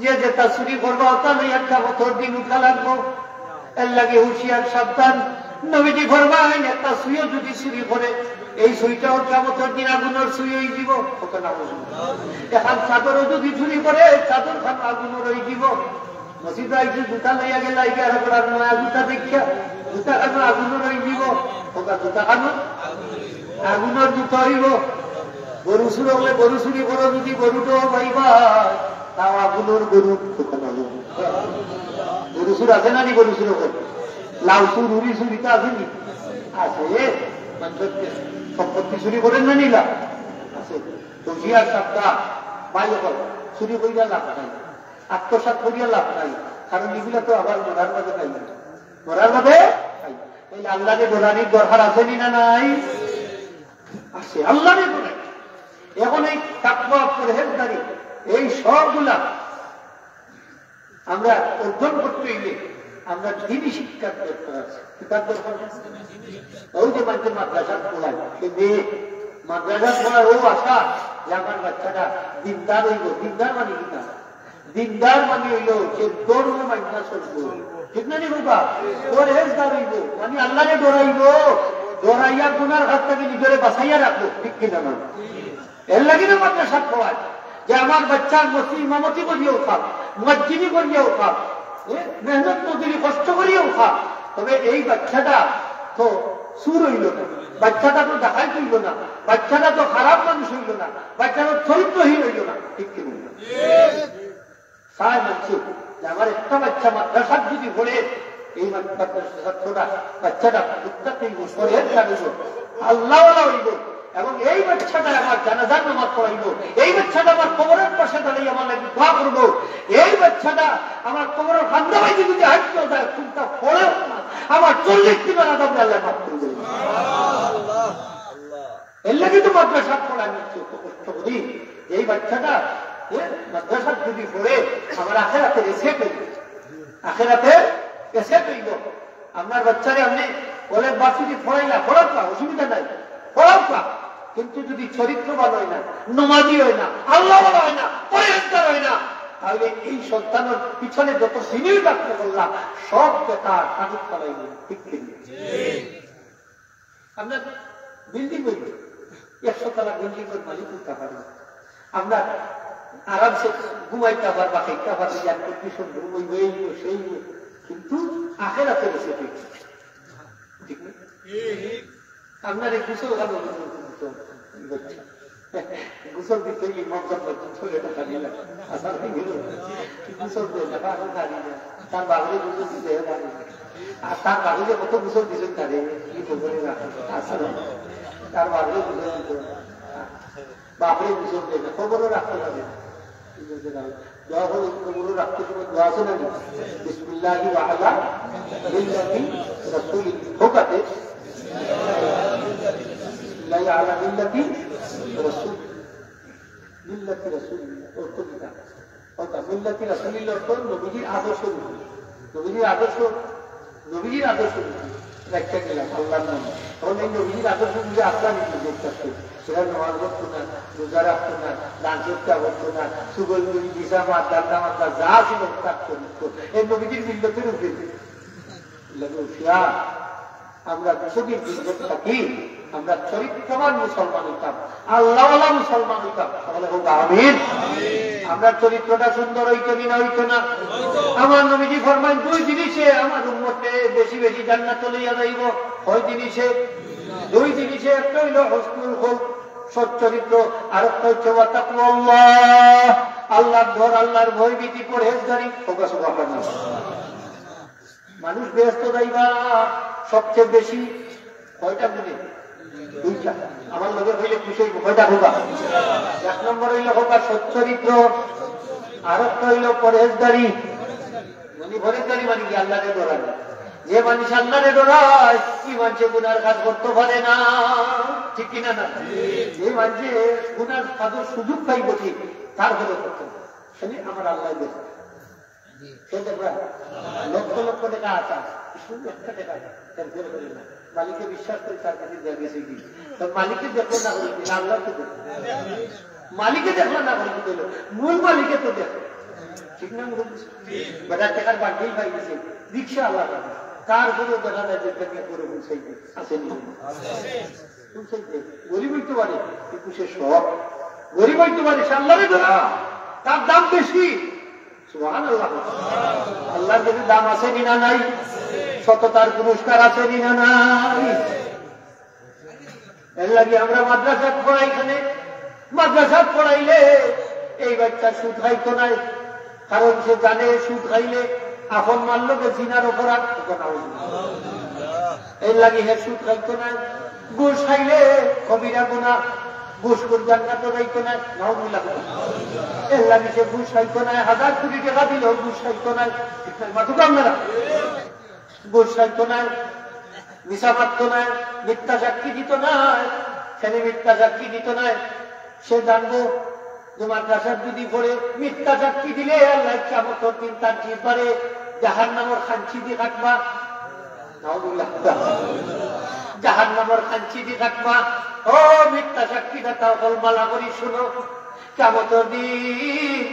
যে যেতা চুরি করবা, অতা লইয়া কিয়ামতর দিন উঠা লাগবো। এর লাগি হুঁশিয়ার সাবধান। নবীজি ফরমাইন, একটা সুইও যদি চুরি করে, এই সুইটাও কিয়ামতর দিন আগুনর সুই অইযিবো। কত না বুঝুন। এখন চাদরও যদি চুরি করে, চাদর খান আগুনর অইযিবো। মসজিদো আইছি, জুতা লইয়া গেলা, আইয়া আর একবার নয়া জুতা দেখিয়া, জুতা খানো আগুনর অইযিবো। কত জুতা খানো আগুনর জুতা অইবো। গরু চুর অইলে গরু চুরি করো, যদি গরুটাও পাইবা, তাও আগুনর গরু। কত না বুঝুন। গরু চুর আছে না নি? গরু চুর অইলে লাউ চুর, উরি চুর, ইতা আছে নি? আছে। মানুষের সম্পত্তি চুরি করেন না নিলা? আছে। হুঁশিয়ার সাবধান, ভাই অকল, চুরি করিয়া লাভ নাই, আত্মসাৎ করিয়া লাভ নাই, কারণ ইগুলা তো আবার মরার বাদে পাইবা, মরার বাদে পাইবা। তাইলে আল্লাহরে ডরানির দরকার আছে নি না নাই? আছে, আল্লাহরে ডরাই। এখন এই তাকওয়া, পরহেজগারি, এই সবগুলা আমরা অর্জন করতে অইলে আমরা দিনই শিক্ষার দরকার আছে। কিতার দরকার আছে? ওই যে মাঝে মাদ্রাসাত পড়ায়, সে মেয়ে মাদ্রাসাত পড়ায়, ও আশা যে আমার বাচ্চাটা দিনদার অইবো। দিনদার মানে কিতা? দিনদার মানে অইলো যে ধর্ম মাইনা চলবো, ঠিক না নি বাবা? পরহেজগার অইবো, মানে আল্লাহরে ডরাইবো, ডরাইয়া গুনার হাত থাকি নিজরে বাঁচাইয়া রাখবো, ঠিক কিনা না? এর লাগি না মাদ্রাসাত পড়ায় যে আমার বাচ্চা মসজিদ ইমামতি করিয়াও খাক, মুয়াজ্জিনি করিয়াও খাক, এ, মেহনত মজুরি কষ্ট করিয়াও খাক, তবে এই বাচ্চাটা তো চুর অইলো না, বাচ্চাটা তো ডাকাইত অইলো না, বাচ্চাটা তো খারাপ মানুষ অইলো না, বাচ্চাটা চরিত্রহীন অইলো না, ঠিক কিনা? চায় মানষে যে আমার একটা বাচ্চা মাদ্রাসাত যদি পড়ে, এই মাদ্রাসার ছাত্রটা, বাচ্চাটা মুত্তাকি অইবো, পরহেজগার অইবো, আল্লাহওয়ালা অইবো, এবং এই বাচ্চাটা আমার জানাজার নামাজ পড়াইবো, এই বাচ্চাটা আমার কবরের পাশে দাঁড়াইয়া আমার লাগি দোয়া করবো, এই বাচ্চাটা আমার কবরের কান্দা বাইতে যদি হাঁটতেও যায়, কুনটা পড়েও না, আমার চল্লিশ দিনের আযাব আল্লাহ মাফ করে দিবেন। এর লাগি তো মাদ্রাসাত পড়ানি, অত কষ্ট করি। এই বাচ্চাটা, এ, মাদ্রাসাত যদি পড়ে, আমার আখেরাতের asset অইবো, আখেরাতের asset অইবো। আপনার বাচ্চারে আপনি কলেজ ভার্সিটি পড়াইলা, পড়াউক্কা, অসুবিধা নাই, পড়াউক্কা, কিন্তু যদি চরিত্রবান অয় না, নমাজি অয় না, আল্লাহওয়ালা অয় না, পরহেজগার অয় না, তাহলে এই সন্তানের পিছনে যত সিনিয়র ডাক্তার করলা, সব বেকার, কাজে চালাইবে, ঠিক কিনা? আপনার বিল্ডিং অইবো, একশো তলা বিল্ডিং অর মালিক অইতা পারবো। আপনার আরামসে ঘুমাইতা পারবা, খাইতা পারবা, এয়ার কন্ডিশন রুম অইবো, এই অইবো, সেই অইবো, কিন্তু আখেরাতে বসে ঠিক, ঠিক না? আপনার এই গোসল খানো গোসল দিতে গেলে মক্কা পর্যন্ত এটা পারি না। আচ্ছা, গোসল দেয় না, পারে পারি না। তার বাবারে গোসল দিতে হয় পারি না। আর তার বাবারে কত গোসল দিছেন তারে, কি খবরে রাখে? আচ্ছা, তার বাবারে গোসল দিতে হয়। বাবারে গোসল দেয় না, খবরও রাখতে পারে না। দোয়া করো, কবুল রাখতে সময় দোয়া আছে না? বিসমিল্লাহি ওয়া আলা মিল্লাতি রাসূলি। হোক আছে। বিসমিল্লাহি আলা মিল্লাতি রাসূল। মিল্লাতি রাসূলিল্লাহ। অর্থ কিতা? অর্থাৎ মিল্লাতি রাসূলিল্লাহ অর্থ নবীজির আদর্শ অনুযায়ী। নবীজির আদর্শ নবীজির আদর্শ রাখতে গেলাম আল্লাহর নামে। তখন এই নবীজির আদর্শ যদি আল্লাহ নিজে দেখতে আসতো, সেটা নামাজ পড়তো না, রোজা রাখতো না, দান সদকা করতো না, সুগল বিড়ি, নিশা, মাদলা, তামাকলা যা ছিল ত্যাগ করতো। এই নবীজির মিল্লতের উপরে লাগে হুঁশিয়ার। আমরা যতদিন জীবিত থাকি, আমরা চরিত্রবান মুসলমান হইতাম, আল্লাহওয়ালা মুসলমান হইতাম। তাহলে হোক আমিন। আমরা চরিত্রটা সুন্দর হইতো কি না হইতো না? আমার নবীজি ফরমাইন, দুই জিনিসে আমার উম্মতকে বেশি বেশি জান্নাত লইয়া যাইব। কয় জিনিসে? দুই জিনিসে। একটা হইল হুসনুল খুলক, সচ্চরিত্র, আর একটা হচ্ছে ওয়া তাকওয়াল্লাহ, আল্লাহর ডর, আল্লাহর ভয় ভীতি, পরহেজগারি। হোক সুবহানাল্লাহ। মানুষ বেহেস্ত যাইবা সবচেয়ে বেশি কয়টা গুণে? দুইটা। আমার লগে হইলে খুশি হইব। কয়টা হোক? এক নম্বর হইল হোক সচ্চরিত্র, আর একটা হইল পরহেজগারি। মানে পরহেজগারি মানে কি? আল্লাহরে ডরায়। যে মানুষ আল্লাহরে ডরায়, এই মানুষে গুনার কাজ করতে পারে না, ঠিক কিনা না? যে মানুষে গুনার কাজের সুযোগ পাইব কি, তার ফলে করতে পারে। খালি আমার আল্লাহ দেখে। সে দেখবা, লক্ষ লক্ষ টাকা আছে, শুধু একটা টাকা তার ঘরে ঘরে না। মালিকে বিশ্বাস করে তার কাছে দেওয়া গেছে কি? তো মালিকে দেখলো না করে কি? আল্লাহ তো দেখলো। মালিকে দেখলো না করে কি? মূল মালিকে তো দেখলো। ঠিক না মুরব্বী? বেটা টেকার বান্ডিল পাই গেছে, রিক্সা আল্লাহ পাবে। তারপরেও দেখা যায় যে তাকে করে পৌঁছাই দিচ্ছে। আছে নি? পৌঁছাই দেয়। গরিব হইতে পারে, কিন্তু সে সৎ। গরিব হইতে পারে, সে আল্লাহরে ধরা। তার দাম বেশি। সুবহানাল্লাহ। আল্লাহর কাছে দাম আছে নি না নাই? সততার পুরস্কার আছে নি না নাই? এর লাগি আমরা মাদ্রাসাত পড়াই, এখানে মাদ্রাসাত পড়াইলে এই বাচ্চা সুদ খাইতো নায়, কারণ সে জানে সুদ খাইলে আপন মার লগে জিনার অপরাধ। এর লাগি হে সুদ খাইতো নায়। ঘুষ খাইলে কবিরা গুনাহ, ঘুষখোর জান্নাতো যাইতো নায়। নাউজুবিল্লাহ। এর লাগি সে ঘুষ খাইতো নায়, হাজার কোটি টেকা দিলেও ঘুষ খাইতো নায়। ঠিক না? মাথা কাম না। ঘুষ খাইতো নায়, মিছা মাততো নায়, মিথ্যা সাক্ষী দিতো নায়, ছেলে মিথ্যা সাক্ষী দিতো নায়। সে জানবো যে মাদ্রাসাত যদি পড়ে মিথ্যা সাক্ষী দিলে আল্লাহ কিয়ামতর দিন তার জিহ্বারে জাহান্নামর খাঞ্চি দি কাটবা। নাউজুবিল্লাহ। জাহান্নামর খাঞ্চি দি কাটবা। ও মিথ্যা সাক্ষী দাতা অকল, ভালা করি শুনো, কিয়ামতর দিন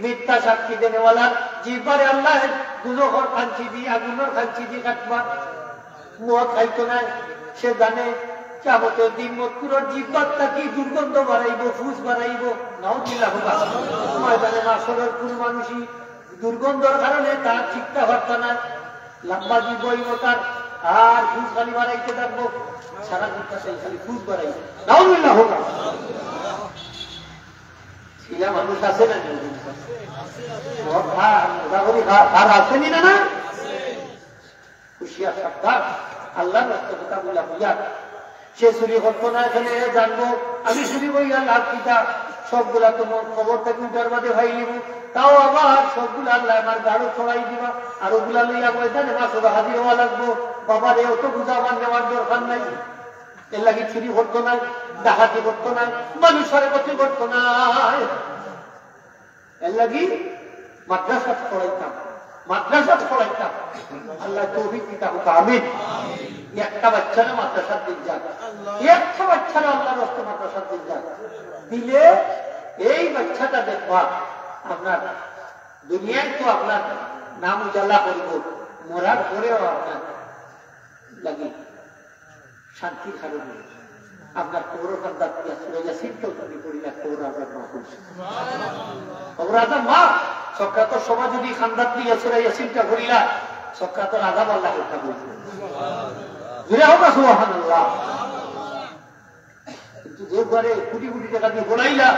মিথ্যা সাক্ষী দেনেওয়ালার জিহ্বারে আল্লাহ দুজখর খাঞ্চি দি, আগুনর খাঞ্চি দি কাটবা। মদ খাইতো নায়, সে জানে কিয়ামতর দিন মদখুরর জিহ্বার থাকি দুর্গন্ধ বারাইবো, ফুস বারাইবো। নাউজুবিল্লাহ। ময়দানে মাশরর কুনু মানুষই দুর্গন্ধর কারণে তার চিকতা পারতা নায়। লম্বা জিহ্বা অইবো তার, আর ফুস খালি বারাইতে থাকবো, সারা দিন খালি ফুস বারাইবো। নাউজুবিল্লাহ। ইলা মানুষ আছে না? সব খা-, মোটামুটি খা-, খার আছে নি না, না? হুঁশিয়ার সাবধান, আল্লাহর রাস্তা কথা বলা হইয়া। সে চুরি করতো না, এখানে জানবো, আমি চুরি করিয়া লাভ কিতা? সবগুলা তো মোর কবর থাকি উঠার বাদে পাইলিমু, তাও আবার সবগুলা আল্লাহ আমার গাড়ো ছড়াই দিবা, আর ওগুলা লইয়া ময়দানে মাশরো হাজির হওয়া লাগবো। বাবা রে, অত বুঝা আমার নেওয়ার দরকার নাই। এর লাগি চুরি করতো নায়, ডাকাতি করতো নায়, মানুষরে ক্ষতি করতো নায়। এর লাগি মাদ্রাসাত পড়াইতাম, মাদ্রাসাত পড়াইতাম। আল্লাহ তৌফিক দিতা হোক, আমিন। একটা বাচ্চারে মাদ্রাসাত দিন যাক, একটা বাচ্চারে আল্লাহর রাস্তায় মাদ্রাসাত দিন যাক। দিলে এই বাচ্চাটা দেখবা, আপনার দুনিয়ায় তো আপনার নাম উজালা করবো, মরার পরেও আপনার লাগি শান্তির কারণে আপনার কবরর কান্দাত দিয়া সূরা ইয়াসিনটাও যদি পড়িলা, কবর আজাব মাফ অইছে। কবর আজাব মাফ। সকরাতর সময় যদি কান্দাত দিয়া সূরা ইয়াসিনটা পড়িলা, সকরাতর আজাব আল্লাহ হত্যা করবে। জোরে হোক না সুবহানাল্লাহ। কিন্তু যে ঘরে কোটি কোটি টাকা দিয়া বানাইলা,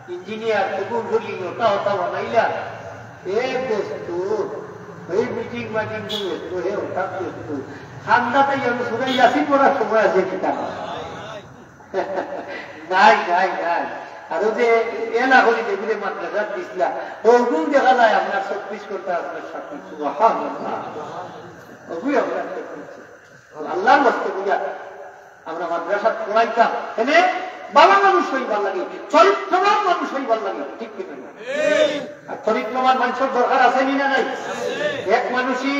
ইঞ্জিনিয়ার, প্রকৌশলী, ওটা ওটা বানাইলা, এ ব্যস্ত, এই মিটিং মাটিং নিয়ে ব্যস্ত, হে ওটা ব্যস্ত। ঠান্ডাতে আমি সূরা ইয়াসিন পড়ার সময় আছে কিতা? নাই, নাই, নাই। আর ওই যে এলা হলি যেগুলি মাদ্রাসাত দিছিলা, ওগুলো দেখা যায় আপনার চব্বিশ ঘন্টা আপনার সাথে। সুবহানাল্লাহ। ওগুলি আপনার সাথে। আল্লাহর ওয়াস্তে বুঝা, আমরা মাদ্রাসাত পড়াইতাম, এনে ভালা মানুষ হইবার লাগি, চরিত্রবান মানুষ হইবার লাগি, ঠিক কি না? আর চরিত্রবান মানুষর দরকার আছে নি না নাই? এক মানুষই,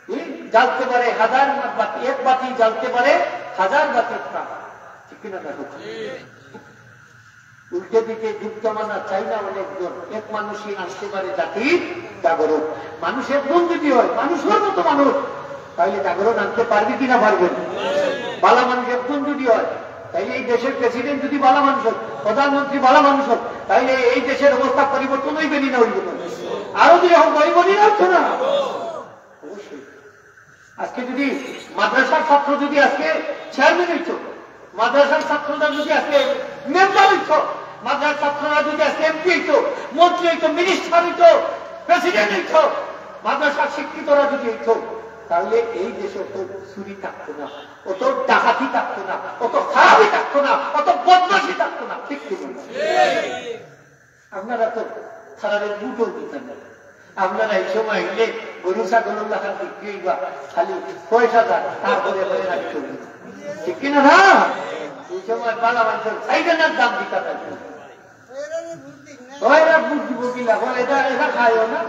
ই, জ্বালতে পারে হাজার বাতি, এক বাতি জ্বালতে পারে হাজার বাতি প্রাণ, ঠিক কি না? উল্টে দিকে যুগ জমানা চাই না অনেকজন, এক মানুষই আনতে পারে জাতির জাগরণ। মানুষ একজন যদি হয়, মানুষের মতো মানুষ, তাহলে জাগরণ আনতে পারবে কি না পারবে না? ভালা মানুষ একজন যদি হয়, তাহলে এই দেশের প্রেসিডেন্ট যদি ভালা মানুষ হয়, প্রধানমন্ত্রী ভালা মানুষ হয়, তাহলে এই দেশের অবস্থা পরিবর্তন হইবে নি না হইবে না? আরো যদি এখন হইব নি না হচ্ছে না? অবশ্যই। আজকে যদি মাদ্রাসার ছাত্র যদি আজকে চেয়ারম্যান হইতো, মাদ্রাসার ছাত্ররা যদি আজকে মেম্বার হইতো, মাদ্রাসার ছাত্ররা যদি আজকে এমপি হইতো, মন্ত্রী হইতো, মিনিস্টার হইতো, প্রেসিডেন্ট হইতো, মাদ্রাসার শিক্ষিতরা যদি হইতো, তাহলে এই দেশে অত চুরি থাকতো না, অত ডাকাতি থাকতো না, অত খারাপি থাকতো না, অত বদমাশি থাকতো না। ঠিক কি না? আপনারা তো তারারে ভোটও দিতেন না। আপনারা এই সময় আইলে গরু ছাগলর লাখান বিক্রি হইবা, খালি পয়সা যাক, তারপরে পরে রাখতে হবে। ঠিক কি না? না, এই সময় ভালা মানুষর চাইবেন না, দাম দিতে পারবে। ওরা বুদ্ধি বুঝিলা, বলে, "এটা, এটা খাইও না,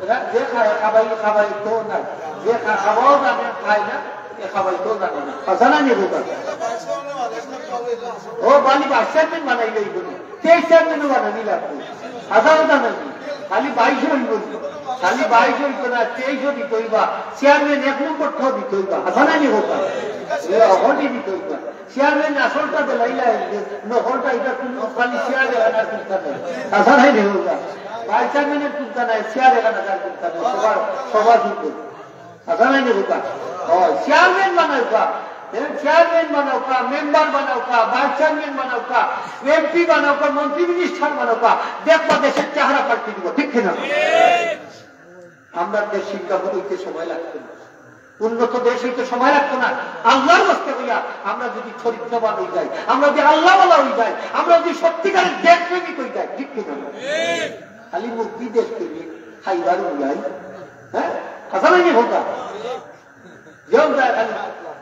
এটা যে খায়, খাবাই, খাবাই তো না, যে খা-, খাওয়াও জানে, খায় না।" খাবাইতো জানে না। হাছা নানি কথা? ও, খালি ভাইস চেয়ারম্যান বানাইলে অইবো না, তেইশ চেয়ারম্যানও বানানি লাগবো। হাছা কথা নানি? খালি ভাইস অইবো না, খালি ভাইস অইবো না, তেইশও দিতে অইবা। চেয়ারম্যান এক নম্বরটাও দিতে অইবা। হাছা নানি কথা? এ, অখনই দিতে অইবা। চেয়ারম্যান আসলটা দিলাইলা, নকলটা, ইটা কুনু খালি চেয়ার এখান আর কুন্তা নাই। হাছা নানি কথা? ভাইস চেয়ারম্যানর কুন্তা নাই, চেয়ার এখান আর কুন্তা নাই। সবার, সবার কিন্তু। হাছা নানি কথা? ও, চেয়ারম্যান বানাউক্কা, এ, চেয়ারম্যান বানাউক্কা, মেম্বার বানাউক্কা, ভাইস চেয়ারম্যান বানাউক্কা, এমপি বানাউক্কা, মন্ত্রী মিনিস্টার বানাউক্কা, দেখবা দেশর চেহারা পাল্টি দিবো, ঠিক কিনা? আমরার দেশ সিঙ্গাপুর অইতে সময় লাগতো না, উন্নত দেশ অইতে সময় লাগতো না। আল্লার ওয়াস্তে কইয়া, আমরা যুদি চরিত্রবান অই যাই, আমরা যুদি আল্লাওয়ালা অই যাই, আমরা যুদি সত্যিকারের দেশপ্রেমিক অই যাই, ঠিক কিনা? খালি মুক্তি দেশপ্রেমিক, খাইবার অই যাই, হ্যাঁ? হাছা নানি কথা? যেও যায় খালি,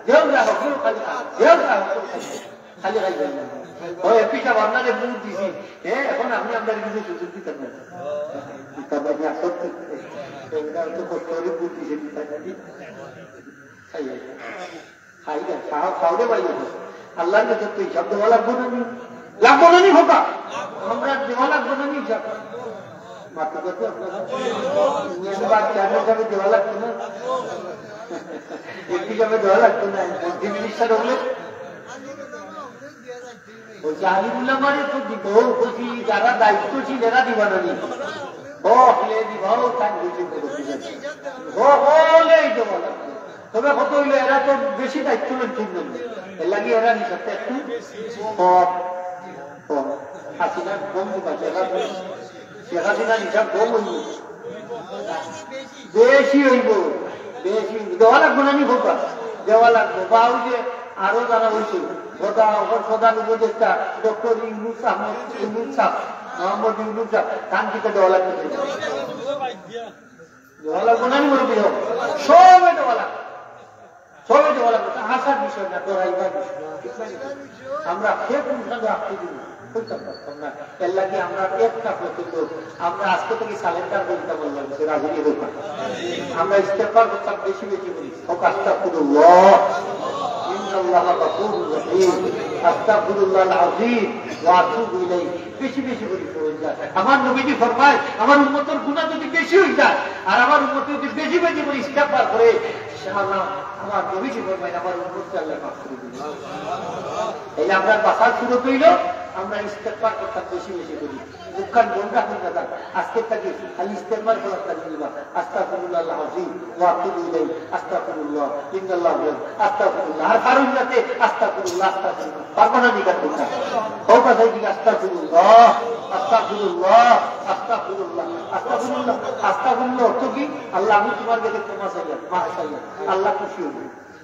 যেও যায় হকল খালি, যেও যায় হকল খালি, খালি খাইবার। ও, এমপি সাব, আপনারে ভোট দিছি, এ, এখন আপনে আমরারে কিছু সুযোগ দিতা না? দিতা না, সত্যি। এগুলা তো কষ্ট করি ভোট দিছে, দিতা না, দি-, খাই, খাই না, খাও, খাও রে ভাই, এখন। আল্লার কাছে তো হিসাব দেওয়া লাগবো না নি? লাগবো না নি কথা? আমরা দেওয়া লাগবো না নি হিসাব? মাথা ব্যথা আপনারা? ইউনিয়ন বা চেয়ারম্যান হিসাবে দেওয়া লাগতো না? এমপি হিসাবে দেওয়া লাগতো না? মন্ত্রী মিনিস্টার অইলে? ওই যে আলিম উলামারে তো দিব, বলছি যারা দায়িত্বশীল এরা দিবা না নি? হকলে দিবা, ও তাই বলছি বলে দিবা। হকলেই দেওয়া লাগতো। তবে কথা অইলো, এরা তো বেশি দায়িত্ব লইন তিনজন। এর লাগি এরা হিসাবটা একটু কম। কম। হাসিনা কম দিবা, শেখ হাসিনা, শেখ হাসিনার হিসাব কম অইবো। বেশি অইবো, বেশি অইবো। দেওয়া লাগবো না নি কথা? দেওয়া লাগবো। বা ওই যে আরো যারা অইছে, কথা, ওখান প্রধান উপদেষ্টা ডক্টর ইউনুস আহমদ, ইউনুস সাহেব, মোহাম্মদ ইউনুস সাহেব, তান কিতা দেওয়া লাগবো না? দেওয়া লাগবো না নি মুরব্বি হক? সবে দেওয়া লাগবো। সবে দেওয়া লাগবো। তা হাসার বিষয় না, ডরাইবার বিষয়। ঠিক না নি? আমরা কে কোনখানে রাখতে দিব, কইতাম পারতাম না। এর লাগি আমরা একটা প্রতিজ্ঞ, আমরা আজকে থেকে সারেন্ডার করিতাম আল্লার কাছে, রাজি নি? আমরা ইস্তেগফার করতাম বেশি বেশি করি। হক আস্তাগফিরুল্লাহ, ইন্নাল্লাহা গাফুরুর রহিম, আস্তাগফিরুল্লাহাল আযীম ওয়া আতুবু ইলাইহি। বেশি বেশি করি পড়ুন যা। আমার নবীজি ফরমায়, আমার উম্মতর গুনাহ যদি বেশি অই যায়, আর আমার উম্মত যদি বেশি বেশি করি ইস্তেগফার করে, ইনশাআল্লাহ আমার নবীজি ফরমায়, আমার উম্মতরে আল্লায় মাফ করি দিবা। এই যে আমরা বাঁচার সুরত অইলো, আমরা ইস্তেগফার করতাম বেশি বেশি করি। মুখখান বন্ধ রাখুন দাদা, আজকে থাকি খালি ইস্তেগফার করার তালিম দিবা। আস্তাগফিরুল্লাহাল আযীম ওয়া আতুবু ইলাইহি, আস্তাগফিরুল্লাহ, ইন্নাল্লাহু, আস্তাগফিরুল্লাহ। আর পারুন যাতে আস্তাগফিরুল্লাহ, আস্তাগফিরুল্লাহ। পারবা না নি গান করতা? হক আছে কি আস্তাগফিরুল্লাহ, আস্তাগফিরুল্লাহ, আস্তাগফিরুল্লাহ, আস্তাগফিরুল্লাহ। আস্তাগফিরুল্লাহ অর্থ কি? আল্লাহ, আমি তুমার কাছে ক্ষমা চাইলাম, মাফ চাইলাম। আল্লাহ খুশি অইবো।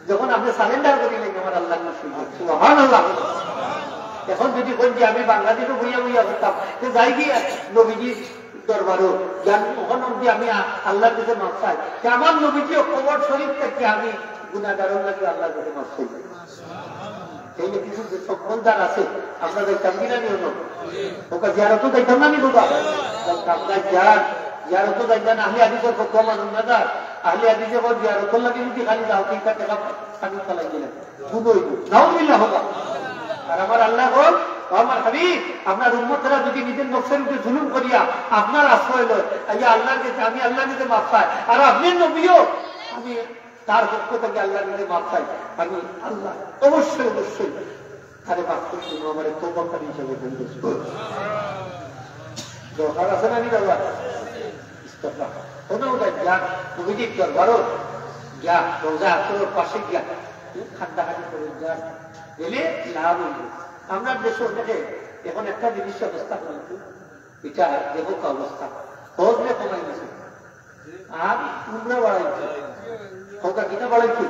যখন আপনে সারেন্ডার করিলাইন, আমার আল্লাহ খুশি অইবো। সুবহানাল্লাহ। এখন যদি কইন যে আমি বাংলাদেশো বইয়া বইয়া করতাম, তে যাই গিয়া নবীজির দরবারো, জান, ওখান অবধি আমি আ-, আল্লার কাছে মাফ চাই। তে আমার নবীজিও কবর শরীফ থাকি আমি গুনাহগারর লাগি আল্লার কাছে মাফ চাই। এই যে কিছু যে সম্পদ যার আছে, আমরা যাইতাম কি না নি অনো? ওকে জিয়ারতো যাইতাম না নি বাবা? যাইতাম, যাই যান। জিয়ারতো যাই যান, আহলে হাদিসর ফতোয়া মানুন না যার। আহলে হাদিসে কয় জিয়ারতর লাগি যদি খালি যাও, তিনটা টাকা খালি চালাই দিলেন। গুণ অইবো। নাউজুবিল্লাহ হোক। আর আমার আল্লায় কয়, "ও আমার হাবিব, আপনার উম্মতরা যদি নিজের নফসর উপরে জুলুম করিয়া আপনার আশ্রয় লয়, আইয়া আল্লার কাছে, আমি আল্লার কাছে মাফ চাই। আর আপনে নবীও, আমি তার পক্ষ থাকি আল্লার কাছে মাফ চাই। আমি আল্লাহ অবশ্যই, অবশ্যই তারে মাফ করি দিমু, আমারে তওবাকারী হিসাবে কবুল করবো।" দরকার আছে না নি বাবা? ইস্তেগফার। কোনো উপায় যা, নবীজির দরবারো যা, রওজা আতহারর পাশে গিয়া, খান্দাখানি করে যা, গেলে লাভ অইবো। আমরার দেশো অনেকে এখন একটা জিনিস ব্যবস্থা করেছে, ইটা দেখো কি অবস্থা, হজরে কমাই দিছে, আর উমরা বাড়াইছে। কথা কিতা বাড়াইছে?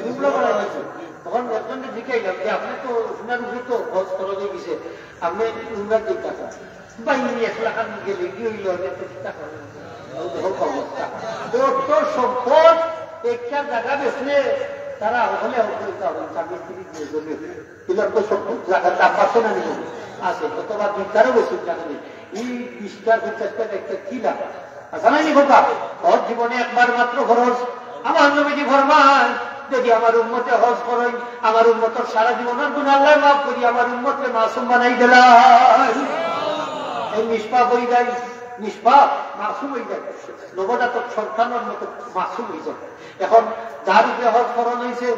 উমরা বাড়াইছে। তখন একজনরে জিকাইলাম যে, "আপনে তো উমরার উপরে তো হজ ফরজ অই গেছে, আপনে উমরা দিতা?" ভাই, উনি এক লাখ আমি গেলে কি অইলো? আমি তো চিন্তা করি। ও দেখো কি অবস্থা। কত সম্পদ একটা জাগা বেচলে তারা হকলে হকলে তা হইল, স্বামী স্ত্রী দুইজনে। এগুলো তো সম্পদ জাগার দাম বাড়ছে না নি? আছে, অথবা দুইটারও বেশি জানে নি। এই বিশটা, পঞ্চাশটা একটা কি লাভ? আছে না নি কথা? হজ জীবনে একবার মাত্র ফরজ। আমার নবীজি ফরমান, যদি আমার উম্মতে হজ করইন, আমার উম্মতর সারা জীবনর গুনাহ আল্লায় মাফ করি আমার উম্মতরে মাসুম বানাই দিলাইন। এই নিষ্পাপ অই যায়, নিষ্পাপ মাসুম অই যায়, নবজাতক সন্তানর মতো মাসুম অই যায়। এখন যার উপরে হজ ফরজ অইছে,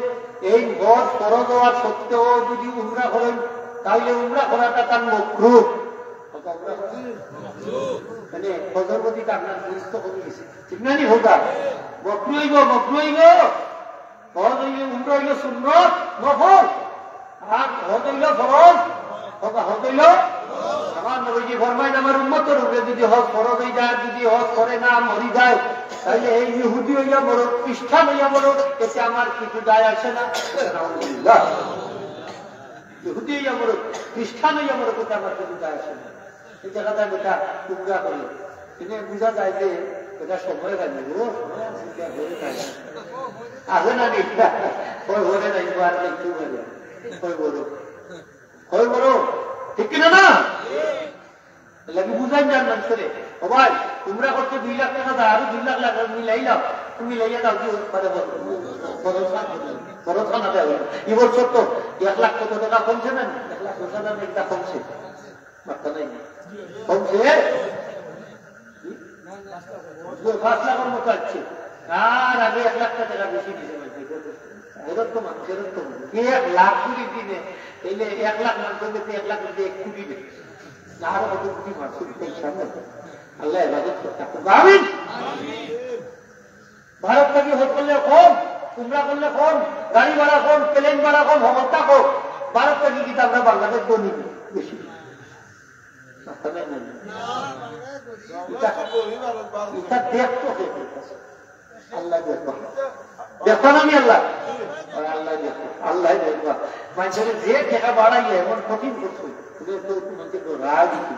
এই হজ ফরজ অওয়ার সত্ত্বেও যদি উমরা করইন, তাইলে উমরা করাটা তার মকরুহ। মানে হজর প্রতি তার আপনার গুরুত্ব কমে গেছে, ঠিক না নি? হোক, মকরুহ অইবো, মকরুহ অইবো। হজ অইলে, উমরা অইলো সুন্নত, নফল। আর হজ অইলো ফরজ। হজ, হজ অইলো, আমার নবীজি ফরমাইন, আমার উম্মতর উপরে যদি হজ ফরজ অই যায়, যদি হজ করে না মরি যায়, তাইলে এই ইহুদি অইয়া মরুক, খ্রিস্টান অইয়া মরুক, এতে আমার কিছু যায় আসে না। নাউজুবিল্লাহ। ইহুদি অইয়া মরুক, খ্রিস্টান অইয়া মরুক, এতে আমার কিছু যায় আসে না। এই জায়গাটা বেটা টুকরা করে, এনে বুঝা যায় যে এটা সময় লাগে, ও সময় আছে, এটা হয়ে যায়। আছে না নি? ওই ঘরে নাই, ও আর দেখতেও পারে। ওই বড়, ওই বড়, ঠিক কিনা না? লাগে বুঝাই যান মানুষরে, ও ভাই, উমরা করতে দুই লাখ টাকা দাও, আরো দুই লাখ লাগে, মিলাইলাম, মিলাইয়া দাও, কি পারে বলো? খরচ না দেওয়া। এই বছর তো এক লাখ কত টাকা কমছে না? এক লাখ দশ হাজার না একটা কমছে। বার্তা নাই। কমছে? জি, পাঁচ লাখর মতো আসছে। আর আগে এক লাখ টাকা বেশি দিছে ভাই। এরকম তো মানুষ, এরকম তো মানুষ। এই এক লাখ কোটি দিনে, তাইলে এক লাখ মানুষের মধ্যে এক লাখ মধ্যে এক কোটি দেয়। না, আরো কত কোটি মানুষ, এই সামনে। আল্লাহ হেফাজত করতে থাকুক। আমিন। ভারত থাকি হজ করলে কম, উমরা করলে কম, গাড়ি ভাড়া কম, প্লেন ভাড়া কম, হকলতা কম। ভারত থাকি কিন্তু আমরা বাংলাদেশ ধনী বেশি। এটা, এটা দেখতো কে? আল্লাহ দেখবা। দেখবা না নি আল্লাহ? ওই আল্লাহ দেখবা, আল্লাহ দেখবা। মানুষের যে টাকা বাড়াইলে এমন কঠিন করছে, তুমি তো তোমাকে তো রাগ দিতে।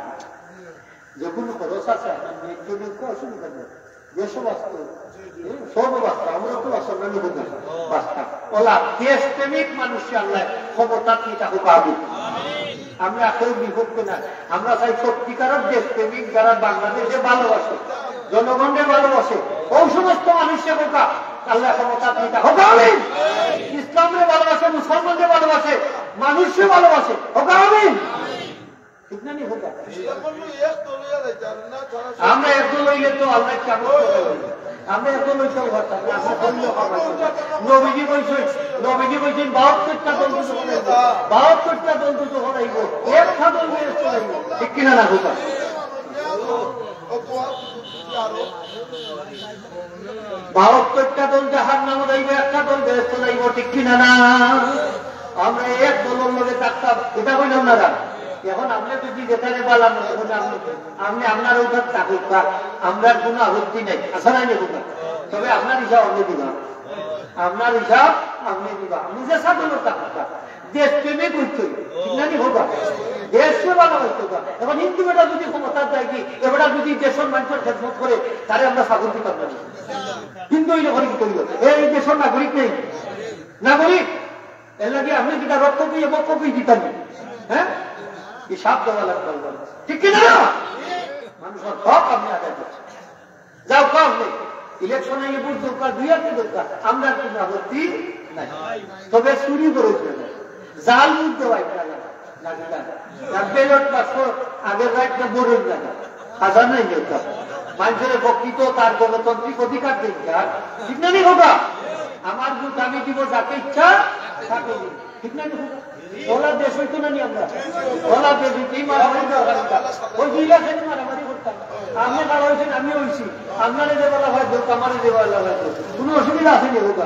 যখন খরচ আছে, আপনার মেয়ের জন্য একটু অসুবিধা নেই। দেশও বাঁচতো, এ, সবও বাঁচতো, আমরা তো বাঁচতাম না, নিখোঁজ বাঁচতাম। ওলা দেশপ্রেমিক মানুষকে আল্লাহ ক্ষমতা দিয়ে তাকে পাবো। আমরা কেউ বিপক্ষে না, আমরা চাই সত্যিকারের দেশপ্রেমিক, যারা বাংলাদেশে ভালোবাসে, জনগণকে ভালোবাসে, ওই সমস্ত মানুষকে বোকা আল্লাহ ক্ষমতা দিয়ে তাকে। হোক আমিন। ইসলামকে ভালোবাসে, মুসলমানকে ভালোবাসে, মানুষকে ভালোবাসে। হোক আমিন। ঠিক না নি? হোক। আমরা একদল হইলে তো আল্লাহ কেমন করে হইল? আমরা একদল হইতেও পারতাম না, আমরা হইলেও পারতাম না। নবীজি কইছেন, নবীজি কইছেন, বাহাত্তরটা দল দুটো হইব, বাহাত্তরটা দল দুটো হইব, একটা দল বেহেস্ত যাইব। ঠিক কিনা না? হোক। বাহাত্তরটা দল জাহান্নামো যাইব, একটা দল বেহেস্ত যাইব। ঠিক কিনা না? আমরা এক দলর লগে থাকতাম, এটা কইলাম না রা। এখন আপনি যদি যেখানে বালা মনে করেন, আপনি, আপনি আপনার ওখানে থাকুক, আমরার কোনো আপত্তি নাই, আশা নাই দেখুন। তবে আপনার হিসাব আপনি দিবা, আপনার হিসাব আপনি দিবা, আপনি যে সাথে থাকুক। দেশপ্রেমিক হইতে হইব, ঠিক না নি? হোক। দেশে ভালো হইতে হবে। এখন হিন্দু বেটা যদি ক্ষমতা যায় কি, এ বেটা যদি দেশের মানুষের খেদমত করে, তারে আমরা সাপোর্ট দিতাম না। হিন্দু হইলে করে কি করিব? এই দেশের নাগরিক নেই, নাগরিক। এর লাগি আপনি যেটা রক্ত দিয়ে বক্ষ দিয়ে দিতাম, হ্যাঁ, হিসাব দেওয়া লাগবে। ঠিক কিনা? মানুষের হক আপনি আদায় করছেন। যাও, কাম নেই। ইলেকশনে এই ভোট দরকার, দুই হাতে দরকার, আমরা কোনো আপত্তি নাই। তবে চুরি করে উঠবে না, জাল ভোট দেওয়া একটা লাগে, লাগে না। আর ব্যালট বাক্স আগের রাইটটা বড় লাগে, সাজা নেই দরকার। মানুষের প্রকৃত তার গণতান্ত্রিক অধিকার দরকার, ঠিক না নি কথা? আমার ভোট আমি দিব যাকে ইচ্ছা তাকে দিব। ঠিক না নি? ওলা দেশ হইতো না নি আমরা? ওলা দেশ হইতে এই মারামারি দরকার হইতো। ওই দুই লাখ এনে মারামারি করতাম। আপনি খাড়া হইছেন, আমি হইছি। আপনারে যে বলা হয় দোষ, আমারে যে বলা হয় দোষ। কোনো অসুবিধা আছে নি? হোক।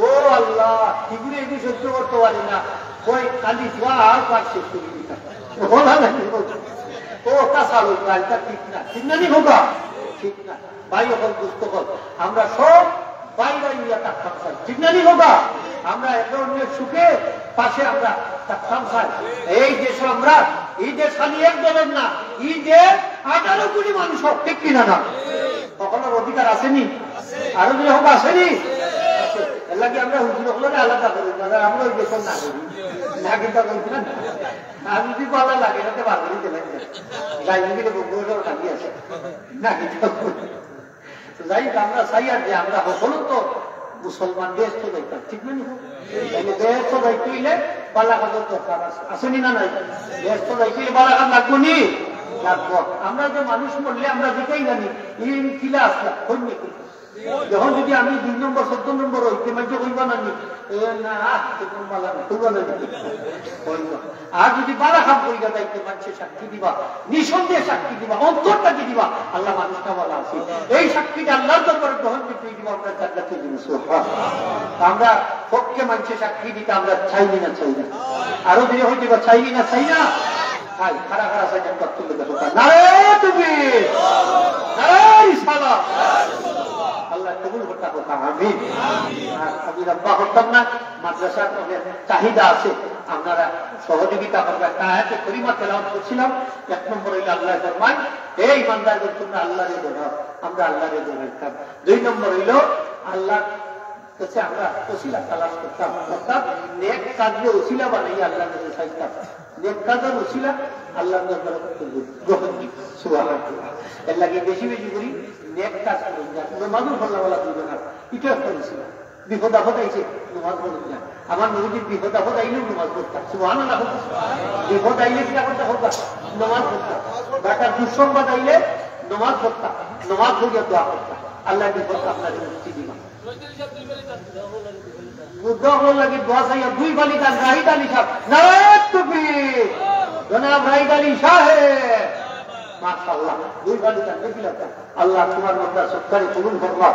ও আল্লাহ, কি করে এগুলি সহ্য করতে পারি না। ওই খালি দোয়া আর পাঠ শেষ করে দিতাম। ওলা নাকি? ও তা সারুক, গালটা ঠিক না। ঠিক না নি? হোক। ঠিক না। ভাই অকল, দোস্ত অকল, আমরা সব ভাই ভাই মিয়া থাকতাম চাই, ঠিক না নি বাবা? আমরা একে অন্যের সুখে পাশে আমরা থাকতাম চাই। এই দেশে আমরা, এই দেশ খালি এক দলের না, এই দেশ আঠারো কোটি মানুষ, ঠিক কিনা না? সকলের অধিকার আছে নি? আরো যে হোক আছে নি? আছে। এর লাগি আমরা হুজুর অকলরে আলাদা করি, মানে আমরা ওই দেশের না করি, না কিন্তু বলছি না। আমি যদি বলা লাগে, এটাতে বার করে দিলাম। যাই হোক, এটা বন্ধু হয়ে খালি আছে। না কিন্তু তো যাই হোক, আমরা চাই আর যে আমরা হকল তো মুসলমান বেহেস্তো যাইতাম, ঠিক না নি? তাইলে বেহেস্তো যাইতে অইলে বালা কাজর দরকার আছে, আছে নি না নাই? বেহেস্তো যাইতে অইলে বালা কাজ লাগবো নি? লাগবো। আমরা যে মানুষ মরলে আমরা জিকাই জানি, ইন কিলা আসলা, হইনি কিন্তু। যখন যদি আমি দুই নম্বর, চোদ্দ নম্বর অইতে মাঝে কইবা না নি, এ না, আহ, তো কোন বালা না, কইবা না নি? কইবা। আর যদি বালা কাম করিয়া যাইতে মানষে সাক্ষী দিবা, নিঃসন্দেহে সাক্ষী দিবা, অন্তর থাকি দিবা, আল্লাহ মানুষটা বালা আছে। এই সাক্ষীটা আল্লাহর দরবারে গ্রহণযোগ্য অইযিবো, আপনার জান্নাত অইযিবো। সুবহানাল্লাহ। তা আমরা হককে মানষে সাক্ষী দিতে আমরা চাইনি না, চাই না? আরো জোরে অইযিবো, চাইনি না, চাই না? চাই। খাড়া খাড়া চাই, জান্নাত তুলে দেখো। নারায়ে তাকবীর, নারায়ে রিসালাত। আল্লাহ কবুল করতা হোক, আমিন। আর আমি লম্বা করতাম না, মাদ্রাসার অনেক চাহিদা আছে, আপনারা সহযোগিতা করবেন। একটা আয়াতে করিমা তেলাওয়াত করছিলাম, এক নম্বর অইলো আল্লাহ ফরমান, "হে ইমানদারগণ, তোমরা আল্লাহরে ডরাও।" আমরা আল্লাহরে ডরাইতাম। দুই নম্বর অইলো আল্লাহর কাছে আমরা উসিলা তালাশ করতাম, অর্থাৎ নেক কাজরে উসিলা বানাইয়া আল্লাহর কাছে চাইতাম। নেক কাজর উসিলা আল্লাহর দরবারে কবুল, গ্রহণযোগ্য। সুবহানাল্লাহ। এর লাগি বেশি বেশি করি নেক কাজ করুন, যাক, নমাজও পড়লা বালা দুই রাকাত, ইটা একটা উসিলা। বিপদ আপদ আইছে, নমাজ পড়ুন না। আমার নবীজির বিপদ আপদ আইলেও নমাজ পড়তা। সুবহানাল্লাহ। বিপদ আইলে কিতা করতা? নমাজ পড়তা। ঢাকার দুঃসংবাদ আইলে নমাজ পড়তা, নমাজ পড়িয়া দোয়া করতা, "আল্লাহ বিপদ আপনারে মুক্তি দিবা।" বুদ্ধ হওয়ার লাগি দোয়া চাইয়া দুই বালি দান রাহিদ আলী সাহেব। নারায়ে তাকবীর। জনাব রাহিদ আলী সাহেব। মাশাআল্লাহ। দুই বালি দান দেখিলা। আল্লাহ তোমার মধ্যে সৎকারে কবুল ফরমা।